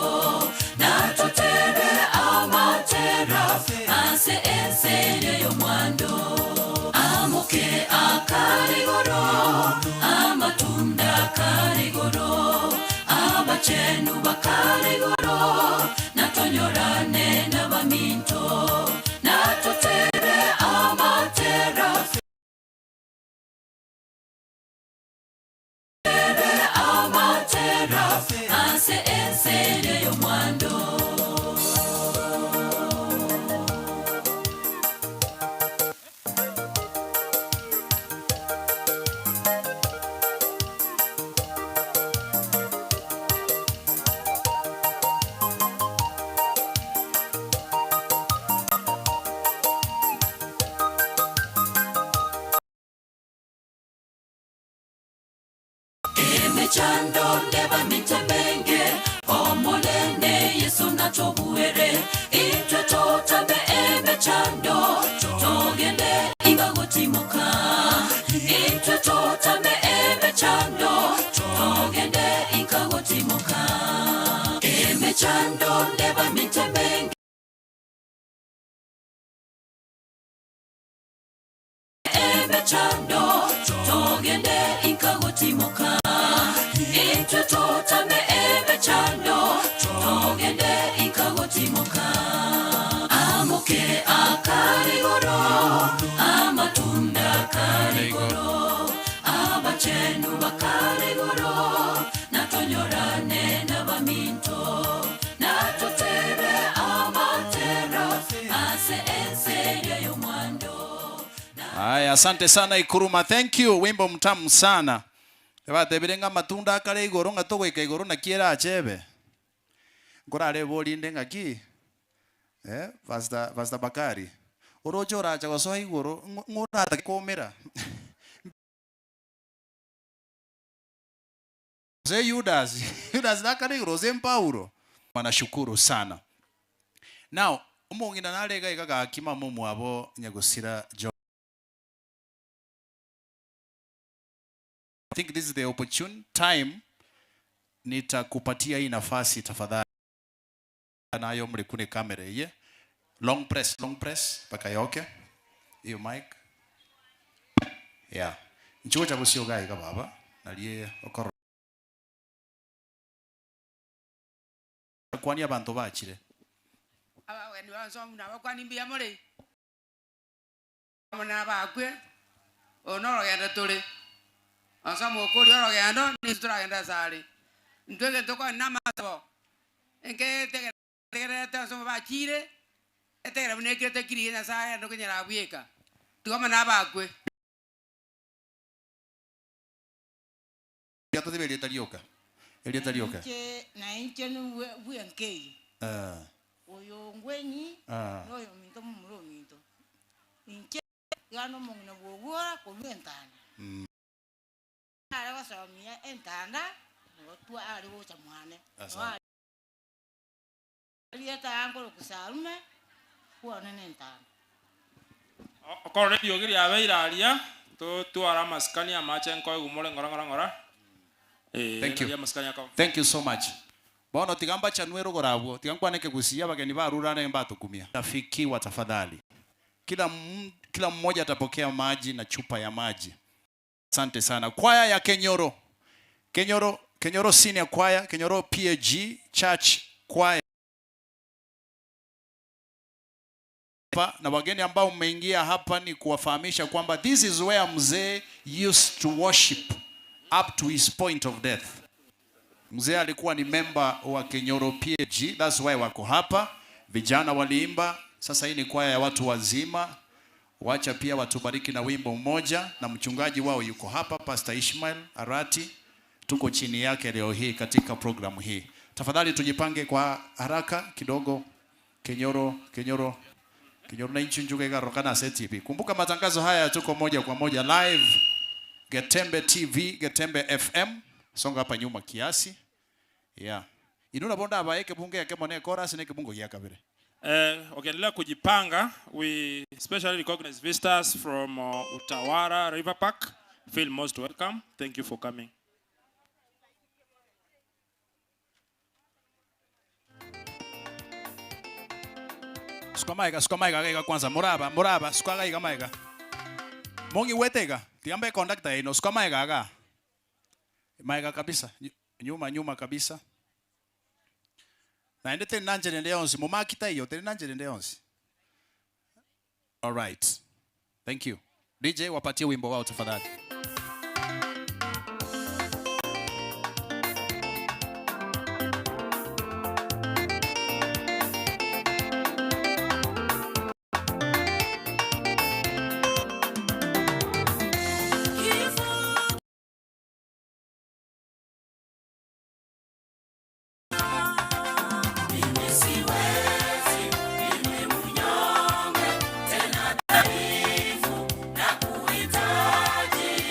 natotebe amatera ase ense y'omwando amoke akarigoro amatunda karigoro abachenu bakarigoro natonyorane n'abaminto natotebe amatera amatera ase ense y'omwando. Emechando ndeba mitemenge omolene Yesu natobuere itwe totambe emechando togende ingagotimoka itwe totambe emechando togende ingagotimoka emechando ndeba mitemenge emechando togende ingagotimoka itwe totame emechando togende inkagotimoka amoke akarigoro amatunda karigoro abachenu bakarigoro natonyorane n'abaminto natotebe amatera ase ense y'omwando. Haya, asante sana Ikuruma, thank you, wimbo mtamu sana. Batebirenga matunda akare igoro ngatogoika igoro na kiera achebe ngorare bolinde ngaki Pastor Bakari orocho oracha gosoa igoro ngorata komera Ze Judas Judas nakare igoro ze Paulo. Wanashukuru sana. Now omongina narega igagakima mumwabo nyagusira Jo. I think this is the opportune time. Nitakupatia hii nafasi tafadhali. Nayo mlikune kamera iye. Long press paka yoke. Hiyo mic. Yeah. Nchuo cha busioga iga baba. Nalie okoro. Kwani abantu bachire. Aba ni wansomu na bakwani mbia muri. Mona bakwe. Onoro tuli. Ansomo okori orogendo ni turagenda sari ntwege toko namasabo enke tegere ansomo bachire etegere bunekire tekiri Nyasaye ndo kenyera bweka tigoma nabakwe yatotebe elieta lioka na inche ni bwenkei oyo ngwenyi noyo minto mumuro minto inche gano mongina bwogora kolwentana aragosomia entanda notwa ari gocha mwane rieta angoro kusarume kuone nentanda okore riogi ria beiraria tutwara amasikani amache nkoe gumore ngora ngora ngora. Thank you. Thank you so much. Bono tigamba chanwero gorabwo tigankwaneke gusia bageni barurane mbatukumia. Tafikiwa tafadhali. Kila mmoja atapokea maji na chupa ya maji. Asante sana. Kwaya ya Kenyoro. Kenyoro Senior Choir, Kenyoro PAG Church Choir. Na wageni ambao mmeingia hapa ni kuwafahamisha kwamba this is where mzee used to worship up to his point of death. Mzee alikuwa ni member wa Kenyoro PAG, that's why wako hapa. Vijana waliimba, sasa hii ni kwaya ya watu wazima. Wacha pia watubariki na wimbo mmoja, na mchungaji wao yuko hapa, Pastor Ishmael Arati. Tuko chini yake leo hii katika programu hii. Tafadhali tujipange kwa haraka kidogo. Kenyoro, Kenyoro, Kenyoro na inchi njuga rokana TV. Kumbuka matangazo haya tuko moja kwa moja live Getembe TV, Getembe FM. Songa hapa nyuma kiasi. Yeah. Inuna bonda abaeke bunge yake mone chorus ne kibungo ya kabere. Wakiendelea kujipanga, we specially recognize visitors from Utawara River Park. Feel most welcome. Thank you for coming. Suka maega, suka maega gaiga kwanza. Muraba, muraba, suka gaiga maega. Mongi wetega, tiambe conductor ino suka maega aga. Maega kabisa, nyuma nyuma kabisa. Na ende tena nanje nende onsi, mumakita iyo tena nanje nende onsi. All right. Thank you. DJ wapatie wimbo wao tafadhali. Mimi siwezi, mimi mnyonge, tena dhaifu, nakuhitaji.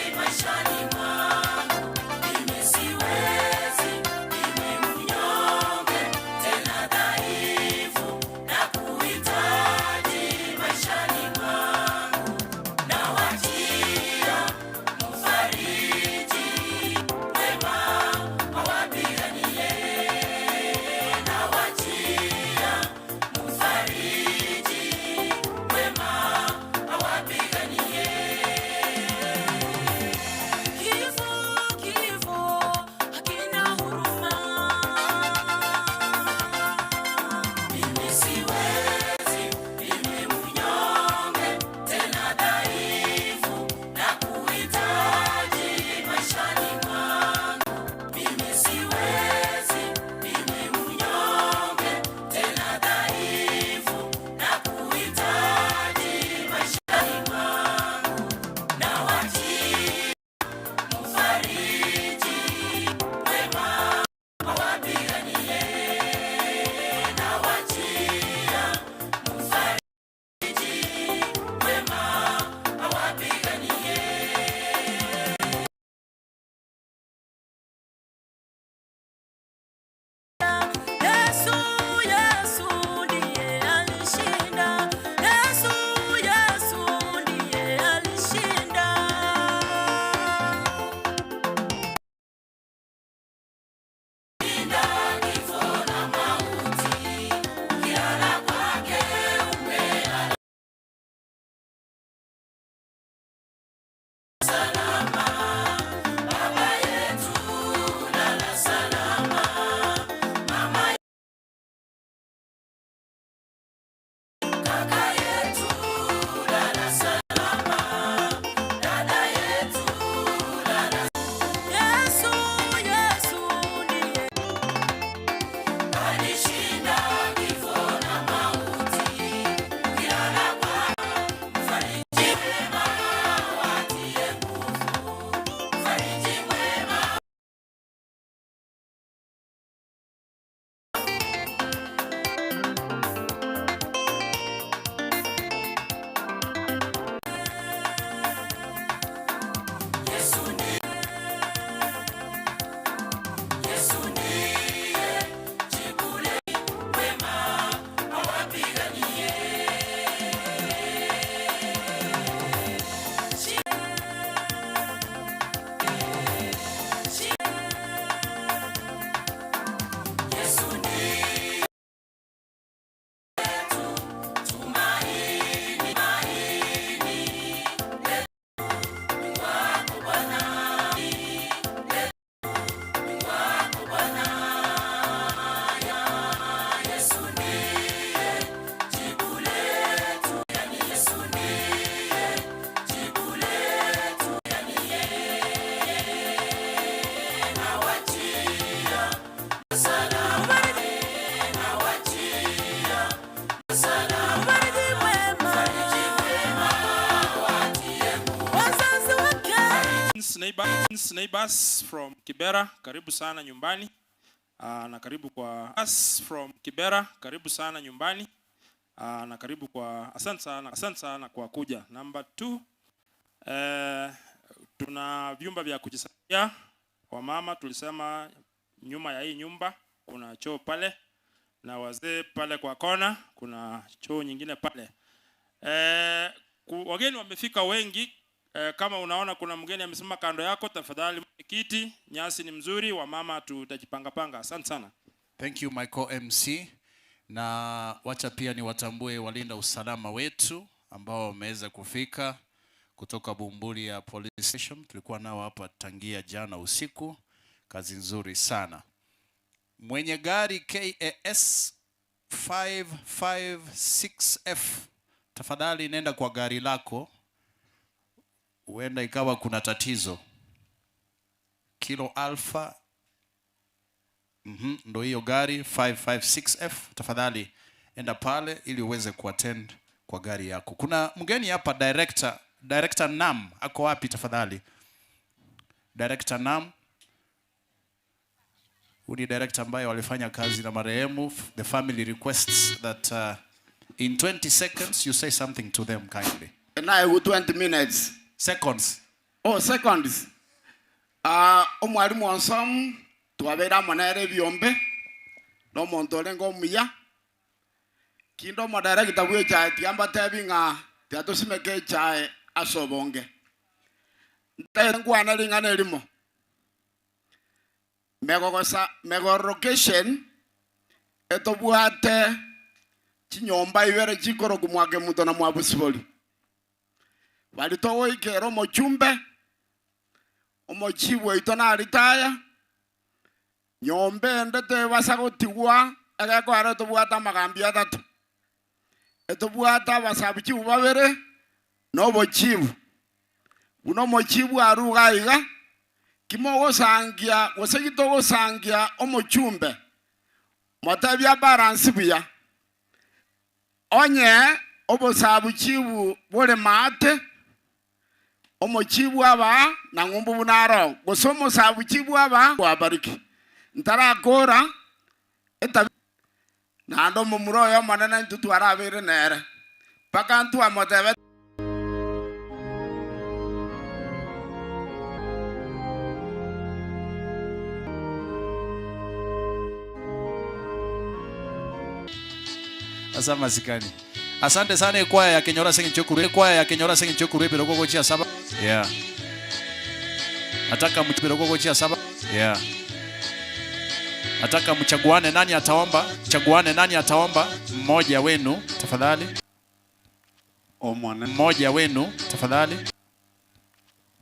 Neighbors from Kibera, karibu sana nyumbani. Na karibu kwa us from Kibera, karibu sana nyumbani. Na karibu kwa, asante sana kwa kuja. Number 2, tuna vyumba vya kujisaidia. Wamama tulisema nyuma ya hii nyumba kuna choo pale, na wazee pale kwa kona kuna choo nyingine pale. Wageni wamefika wengi. Kama unaona kuna mgeni amesimama kando yako, tafadhali kiti, nyasi ni mzuri, wamama tutajipanga panga. Asante sana. Thank you my co-MC. Na wacha pia niwatambue walinda usalama wetu ambao wameweza kufika kutoka Bumbuli ya Police Station. Tulikuwa nao hapa tangia jana usiku. Kazi nzuri sana. Mwenye gari KAS 556F, tafadhali nenda kwa gari lako, huenda ikawa kuna tatizo. Kilo Alpha, ndo hiyo gari 556F, tafadhali enda pale ili uweze kuattend kwa gari yako. Kuna mgeni hapa, director Nam ako wapi tafadhali? Director Nam, huyu ni director ambaye walifanya kazi na marehemu. The family requests that in 20 seconds you say something to them kindly. Now 20 minutes. Seconds. Oh, seconds. Omwalimu wansomu twabera monere byombe no muntu orenga omuya kindo omodirector bwe echae tiamba tebi ng'a tiatusimeke echae ase obonge ntaire nkwana ring'ana erimo megogosa megorocation etobwate chinyomba ibere chikoroku mwake muto na mwabusibori bari togoikera omochumbe omochibu oito naritaya nyomba ende tebasa gotigwa egekoera etobwate amagambi atatu etobwate abasabu chibu babere na obochibu buna omochibu aruga iga kimogosangia gose gitogosangia omochumbe motebia balance buya onye obosabu chibu bore maate omochibu aba na ng'umbu bunaro gose omosabu chibu aba wabariki ntarakora eta nando mumuro oyo monene ntu twarabire nere paka ntu amotebe. Asa masikani. Asante sana kwaya ya Kenyora Singing Chokuru. Kwaya ya Kenyora Singing Chokuru ebiro gochia saba. Yeah. Nataka mchibiro gochia saba. Yeah. Nataka mchaguane nani ataomba. Chaguane nani ataomba. Mmoja wenu tafadhali. Omwana. Mmoja wenu tafadhali.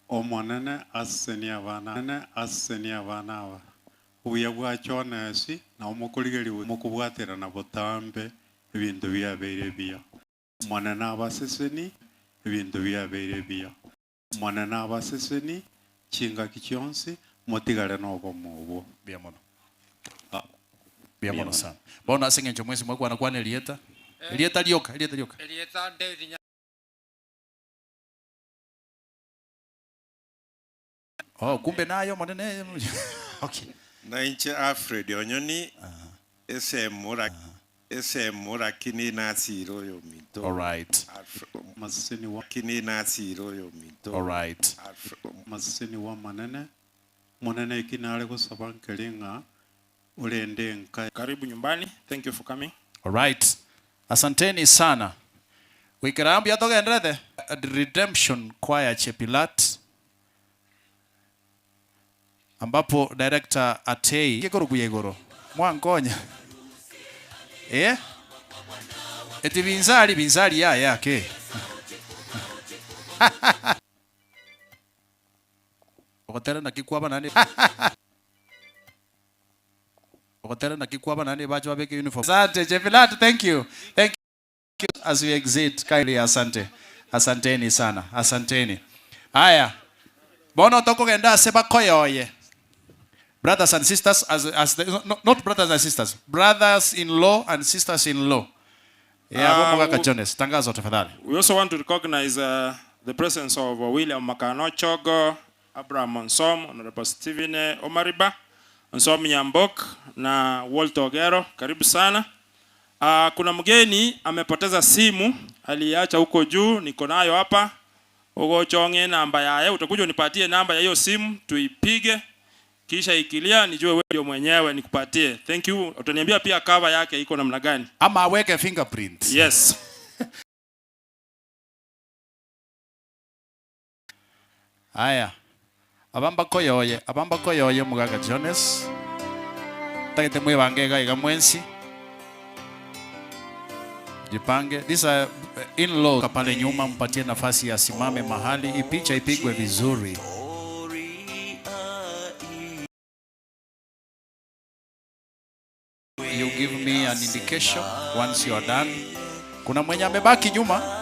Omwanene asenia bana. Nene asenia bana aba. Uya bwachona esi na omokorigeri mokubwatera na botambe ebintu byabeire bia. Mwana abaseseni ebintu byabeire bia. Mwana abaseseni chingaki chionsi motigare nobomo bia mono. Bia mono sana. Bona asengencho mwezi mwako anakuwa Elieta. Elieta lioka, Elieta lioka. Elieta David. Oh, kumbe nayo monene. Okay. Na inche Alfred Onyoni esemura esemura kini nasiro yo mito. All right. Masini wa kini nasiro yo mito. All right. Masini wa manene monene ikinale gusaba nkelinga ulende nka. Karibu nyumbani. Thank you for coming. All right. Asanteni sana. Wikirambi yatogendrethe Redemption Choir Chepilat ambapo director Atei kigoro kuya igoro mwankonya eti binzali binzali ya yake ogotera nakikwaba nani ogotera nakikwaba nani bacho babeke uniform. Asante Chepilat, thank you, thank you. As we exit kindly, asante, asanteni sana, asanteni. Haya bono tokogenda seba koyoye. Brothers and sisters, as the, no, not brothers and sisters, brothers-in-law and sisters-in-law. Yeah, Jones, tangazo tafadhali. We also want to recognize the presence of William Makano Chogo, Abraham Onsom, Honorable Stephen Omariba, Onsom Nyambok na Walter Ogero, karibu sana. Kuna mgeni amepoteza simu, aliacha huko juu, niko nayo hapa. Ugochonge namba yaye, utakuja unipatie namba ya hiyo simu tuipige, kisha ikilia nijue wewe ndio mwenyewe nikupatie. Thank you. Utaniambia pia cover yake iko namna gani? Ama aweke fingerprint. Yes. Haya. Abamba koyoye mugaga Jones. Tagete mwibange gaiga mwensi. Jipange. These are in-law pale nyuma, mpatie nafasi asimame mahali, ipicha ipigwe vizuri. You give me an indication once you are done. Kuna mwenye amebaki nyuma.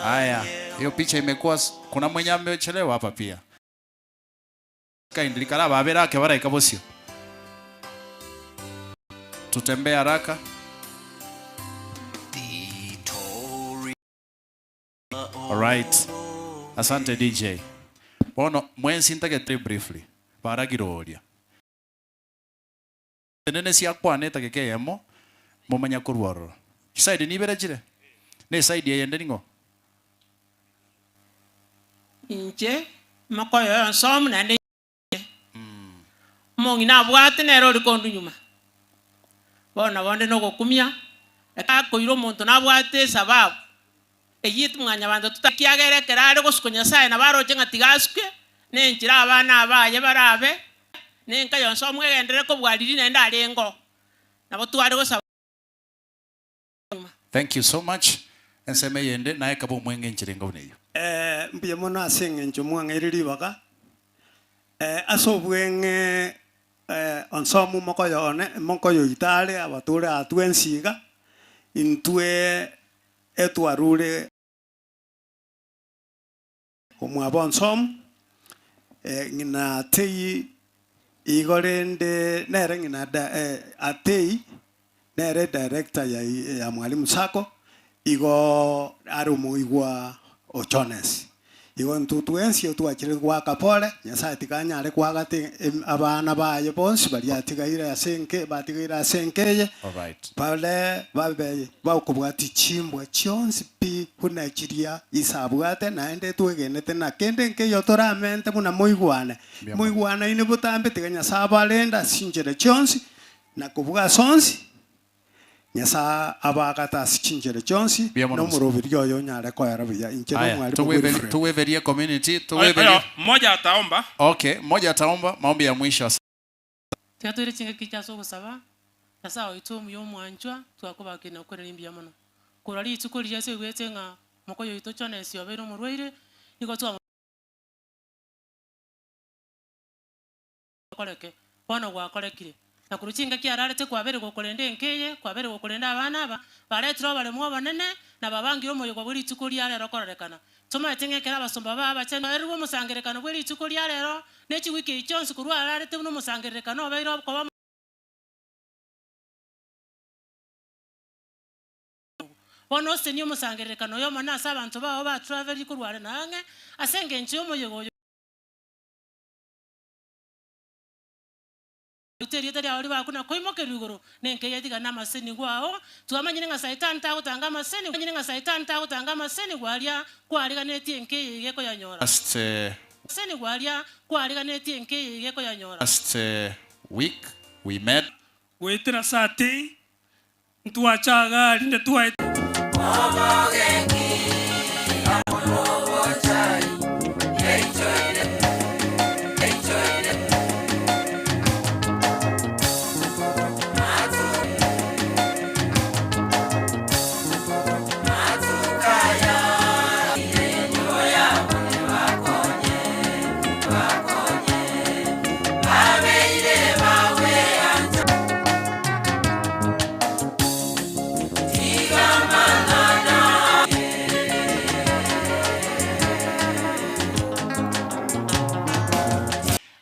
Haya, hiyo picha imekuwa, kuna mwenye amechelewa hapa pia. Kindly karaba abera ke baraika bosio. Tutembee haraka. All right. Asante DJ. Bono mwensi ntagete briefly. Baragiroria. Nene siakwane tagekeyemo mumanya kurwarora. Side ni berejire. Ne side yende ningo. Inche makoyo nsom nande mong'ina abwate nere ori kondu nyuma. Bona bonde nogokumia akoira omonto nabwate sababu eyit mwanya bantu tutakiagerekera are gosuko Nyasaye na baroche ng'a tigasuke nenchira abana abaye barabe nenka yonse omwegendere kobwariri naende arengo nabo tware gosaba. Thank you so much. Enseme yende naye kabo mwenge nchirenga uneyo. Mbuya mono ase eng'encho mwang'eire ribaga. Ase obweng'e onsomu mokoyo one mokoyo itare abature atwe ensiga intwe etwarure omwabo onsomu ng'ina atei igorende nere ng'ina atei nere director ya Mwalimu Sacco igo ari omoigwa Ochones igo ntutu ensi twachire gwaka pole Nyasaye tikanyare kwagate abana baye bonsi baria tigaire asenke batigaire asenkeye. All right. Pale babe bakubwati chimbwa chionsi pi hunachiria isabwate naende twegenete na kende nkeyo toramente buna moigwane moigwana ine butambe tiga Nyasaye abarenda sinchere chionsi na kubwa sonsi Nyasa abagata sinchere chionsi no murubiri oyo nyare koera buya inche no mwalimu tuweverie community tuweverie. Mmoja ataomba. Okay, mmoja ataomba maombi ya mwisho. Twatwire chinga kicha so gusaba Nyasaye oitu omuya omwanchwa twakobakina okorera mbuya mono korwa rituko riria ase egwete ng'a mokoyo oito Jones obeire omorwaire nigo twakoreke bono gwakorekire na kuruchinga kiararete kwabere gokorenda enkeye kwabere gokorenda abana aba baretire obaremo obonene na babangire omoyo gwa rituko ria rero kororekana tomaete ng'ekera abasomba baba bachenu erwo omosangerekano bwa rituko ria rero ne chiwiki chionsi korwa ararete buna omosangerekano obeire okoba bono ose ni omosangerekano oyo omone ase abanto bao batraveli korware nang'e ase eng'encho y'omoyega oyo uterieta ria ori bakuna koimokerwa igoro nenke yatigana amaseni gwao twamanyire ng'a saitani tagotanga amaseni manyire ng'a saitani tagotanga amaseni gwaria kwariganetie enke eye ekoyanyora Last seni gwaria kwariganetie enke eye ekoyanyora last week we met gwetera sati ntwachaga rinde twa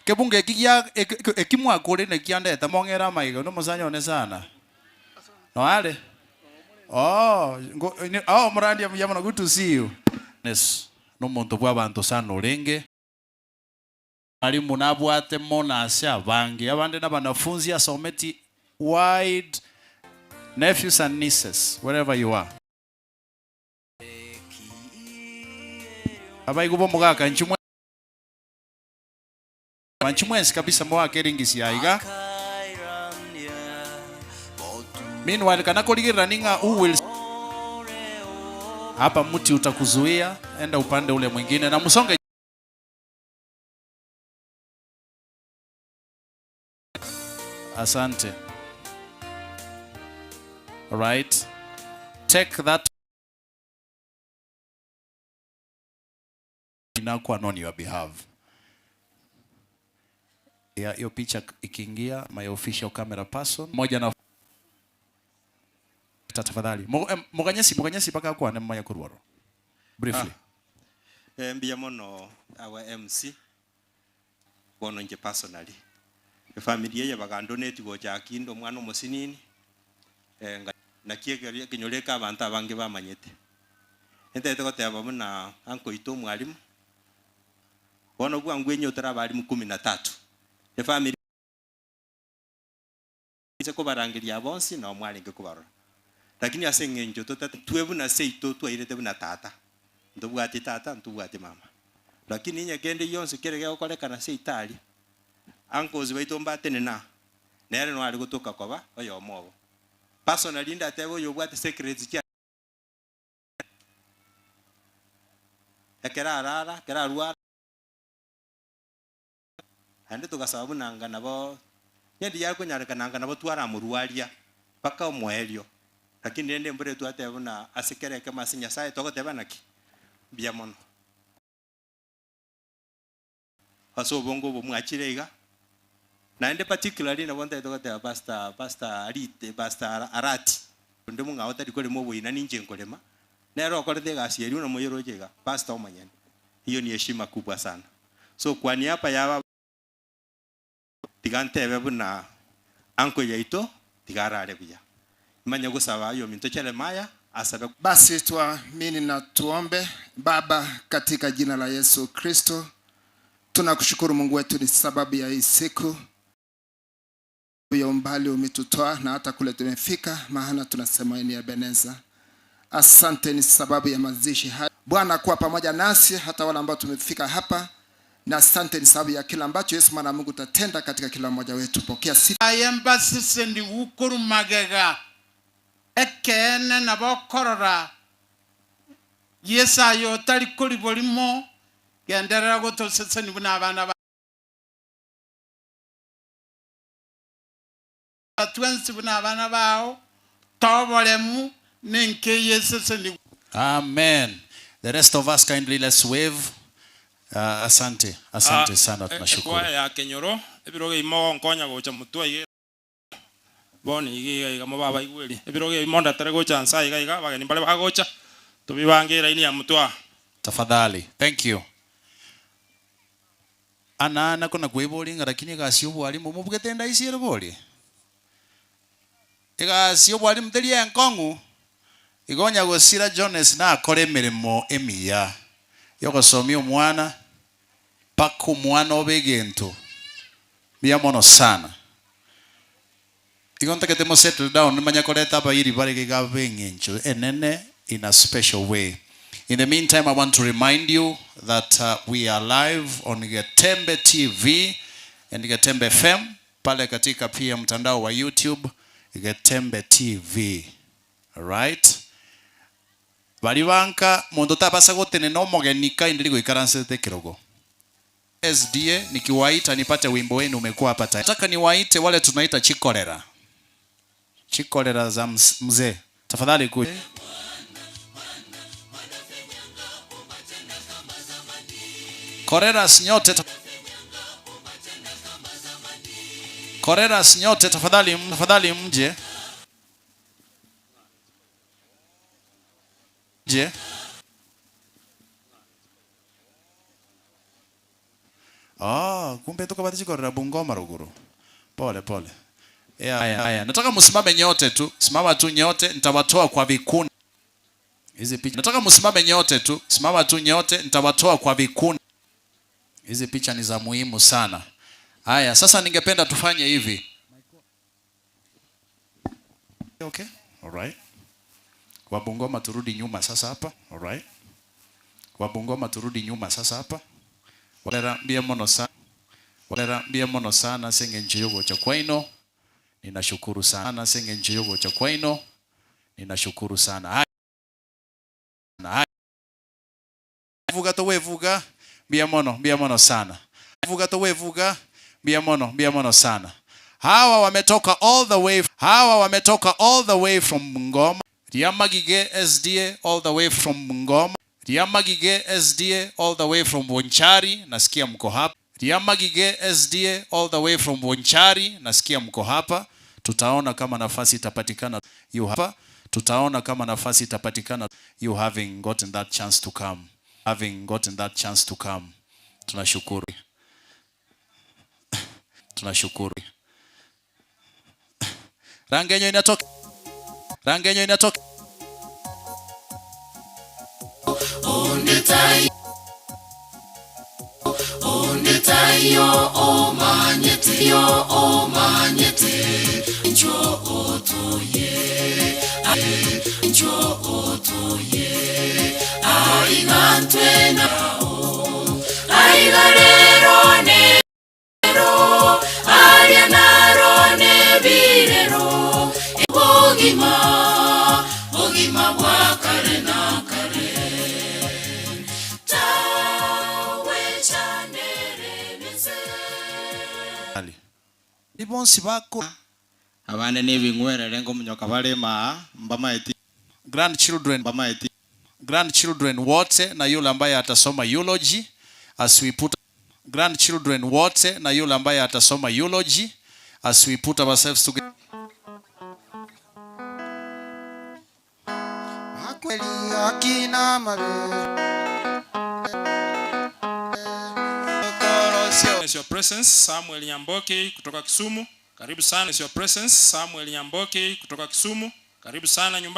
Kebunge ekigia ekimwakore ne kiandeta mongera maigo no musanyone sana. No ale. Oh, oh Mrandia muyamana, good to see you. Yes, no muntu bwa bantu sana orenge. Mwalimu nabwate mona ase abange abande n'abanafunzi asometi wide nephews and nieces wherever you are. Abayigu bomugaka nchimwe nchimwensi kabisa mwaka eringisi yaiga. Meanwhile kana koligirira ninga who will hapa mti utakuzuia, enda upande ule mwingine na msonge. Asante. All right. Take that inakuwa on your behalf. Ya hiyo picha ikiingia, my official camera person moja na tafadhali. Muganyesi paka kwa nema ya kurwaro. Briefly. Mbiya mono our MC bono nje personally. Familia ya bagandoneti gocha kindo mwana musinini na kiegeria kinyoreka abantu abange bamanyete. Entete goteba muna anko ito mwalimu. Bono bwangu enyotara abalimu 13. Efamily ise kobarangeria bonsi na omwalinge kobarora. Lakini ase ng'encho totata twebu na seito twairete buna tata. Ntobwate tata ntobwate mama. Lakini nyekende yonse kerege gokorekana seitari. Ankozi baito mbatene na nere no ari gotoka koba oyo mobo. Personally ndatebo yobwate secrets kia ekera arara kera arwara ande tugasaba bunanga nabo nyendi yakunyareka nanga nabo twara murwaria paka omwerio. Lakini nende mbere twatebo na asekereke masi Nyasaye togoteba naki bia mono aso bongo bomwachire iga. Naende particularly na bonta togoteba pastor Arite pastor Arati nde mung'ao tari korema oboina ninche nkorema nero okorete egasi eri onomoyoro jega pastor omonyene. Hiyo ni heshima kubwa sana. So kwa niaba ya tigantebe buna anko yaito tigarare buya manya gusaba yo minto Jeremiah asabe. Basi tuamini na tuombe. Baba, katika jina la Yesu Kristo tunakushukuru Mungu wetu ni sababu ya hii siku ya umbali umetutoa na hata kule tumefika, maana tunasema ni Ebeneza. Asante ni sababu ya mazishi haya. Bwana kuwa pamoja nasi hata wale ambao tumefika hapa, na asante ni sababu ya kila ambacho Yesu mwana wa Mungu utatenda katika kila mmoja wetu. Pokea sifa. Ayemba sisi ndi ukuru magega ekene na bokorora Yesu ayo tari kuri bolimo genderera gotosese ni buna abana ba twensi buna abana bao tobolemu ninke Yesu ni. Amen. The rest of us kindly let's wave. Asante, asante sana tunashukuru. Kwa ya Kenyoro ebiroge imo nkonya gocha mutwa ige boni ige iga mo baba igweri ebiroge imo ndatere gocha nsa iga iga bageni bale bagocha tubibange line ya mutwa. Tafadhali. Thank you. Ana kona kwebolinga lakini gasi obwalimu mubugete ndaisi boli. Igasi obwalimu teri enkongu. Igonya gosira Jones na akore emirimo emiya yogosomia omwana paka omwana obegento mia mono sana. Igonta ketemo settle down manya koleta abayiri barege gabeng'encho enene in a special way. In the meantime, I want to remind you that we are live on Getembe TV and Getembe FM pale katika pia mtandao wa YouTube Getembe TV. All right? Balibanka mundu tabasa gotene no mogenika indiri goikaransete kirogo. SDA nikiwaita nipate wimbo wenu umekuwa hapa tayari. Nataka niwaite wale tunaita chikolera. Chikolera za mzee. Tafadhali ku. Koreras nyote. Koreras nyote tafadhali, tafadhali mje. Je. Ah, kumbe tukabati chikorera Bungoma ruguru. Pole pole. Haya, haya. Nataka msimame nyote tu. Simama tu nyote, nitawatoa kwa vikundi. Hizi picha. Nataka msimame nyote tu. Simama tu nyote, nitawatoa kwa vikundi. Hizi picha ni za muhimu sana. Haya, sasa ningependa tufanye hivi. Okay? All right. Wabungoma turudi nyuma sasa hapa. All right. Wabungoma turudi nyuma sasa hapa. Walera mbia mono sana. Walera mbia mono sana senge njiyogo cha kwaino. Ninashukuru sana senge njiyogo cha kwaino. Ninashukuru sana. Haya. Haya. Vuga to wevuga mbia mono sana. Vuga to wevuga mbia mono sana. Hawa wametoka all the way. Hawa wametoka all the way from Ngoma. Riamagige SDA all the way from Ngoma. Riamagige SDA all the way from Bonchari, nasikia mko hapa. Riamagige SDA all the way from Bonchari, nasikia mko hapa. Tutaona kama nafasi itapatikana you hapa. Tutaona kama nafasi itapatikana you having gotten that chance to come. Having gotten that chance to come. Tunashukuru. Tunashukuru. Rangenyo inatoka. Rangenyo inatoka. Ondetayo omanyete yo omanyete njo otoye njo otoye aigantwe nao aigarero nero arianaro nebirero bogima bogima bwa kare na kare. Ibonsi bako abande n'ebingwerere ngomunyoka balema mbamaeti grandchildren mbamaeti grandchildren wote na yule ambaye atasoma eulogy as we put grandchildren wote na yule ambaye atasoma eulogy as we put ourselves together. Akweli akina mabe. Is your presence Samuel Nyamboki kutoka Kisumu. Karibu sana. Is your presence Samuel Nyamboki kutoka Kisumu. Karibu sana nyumbani.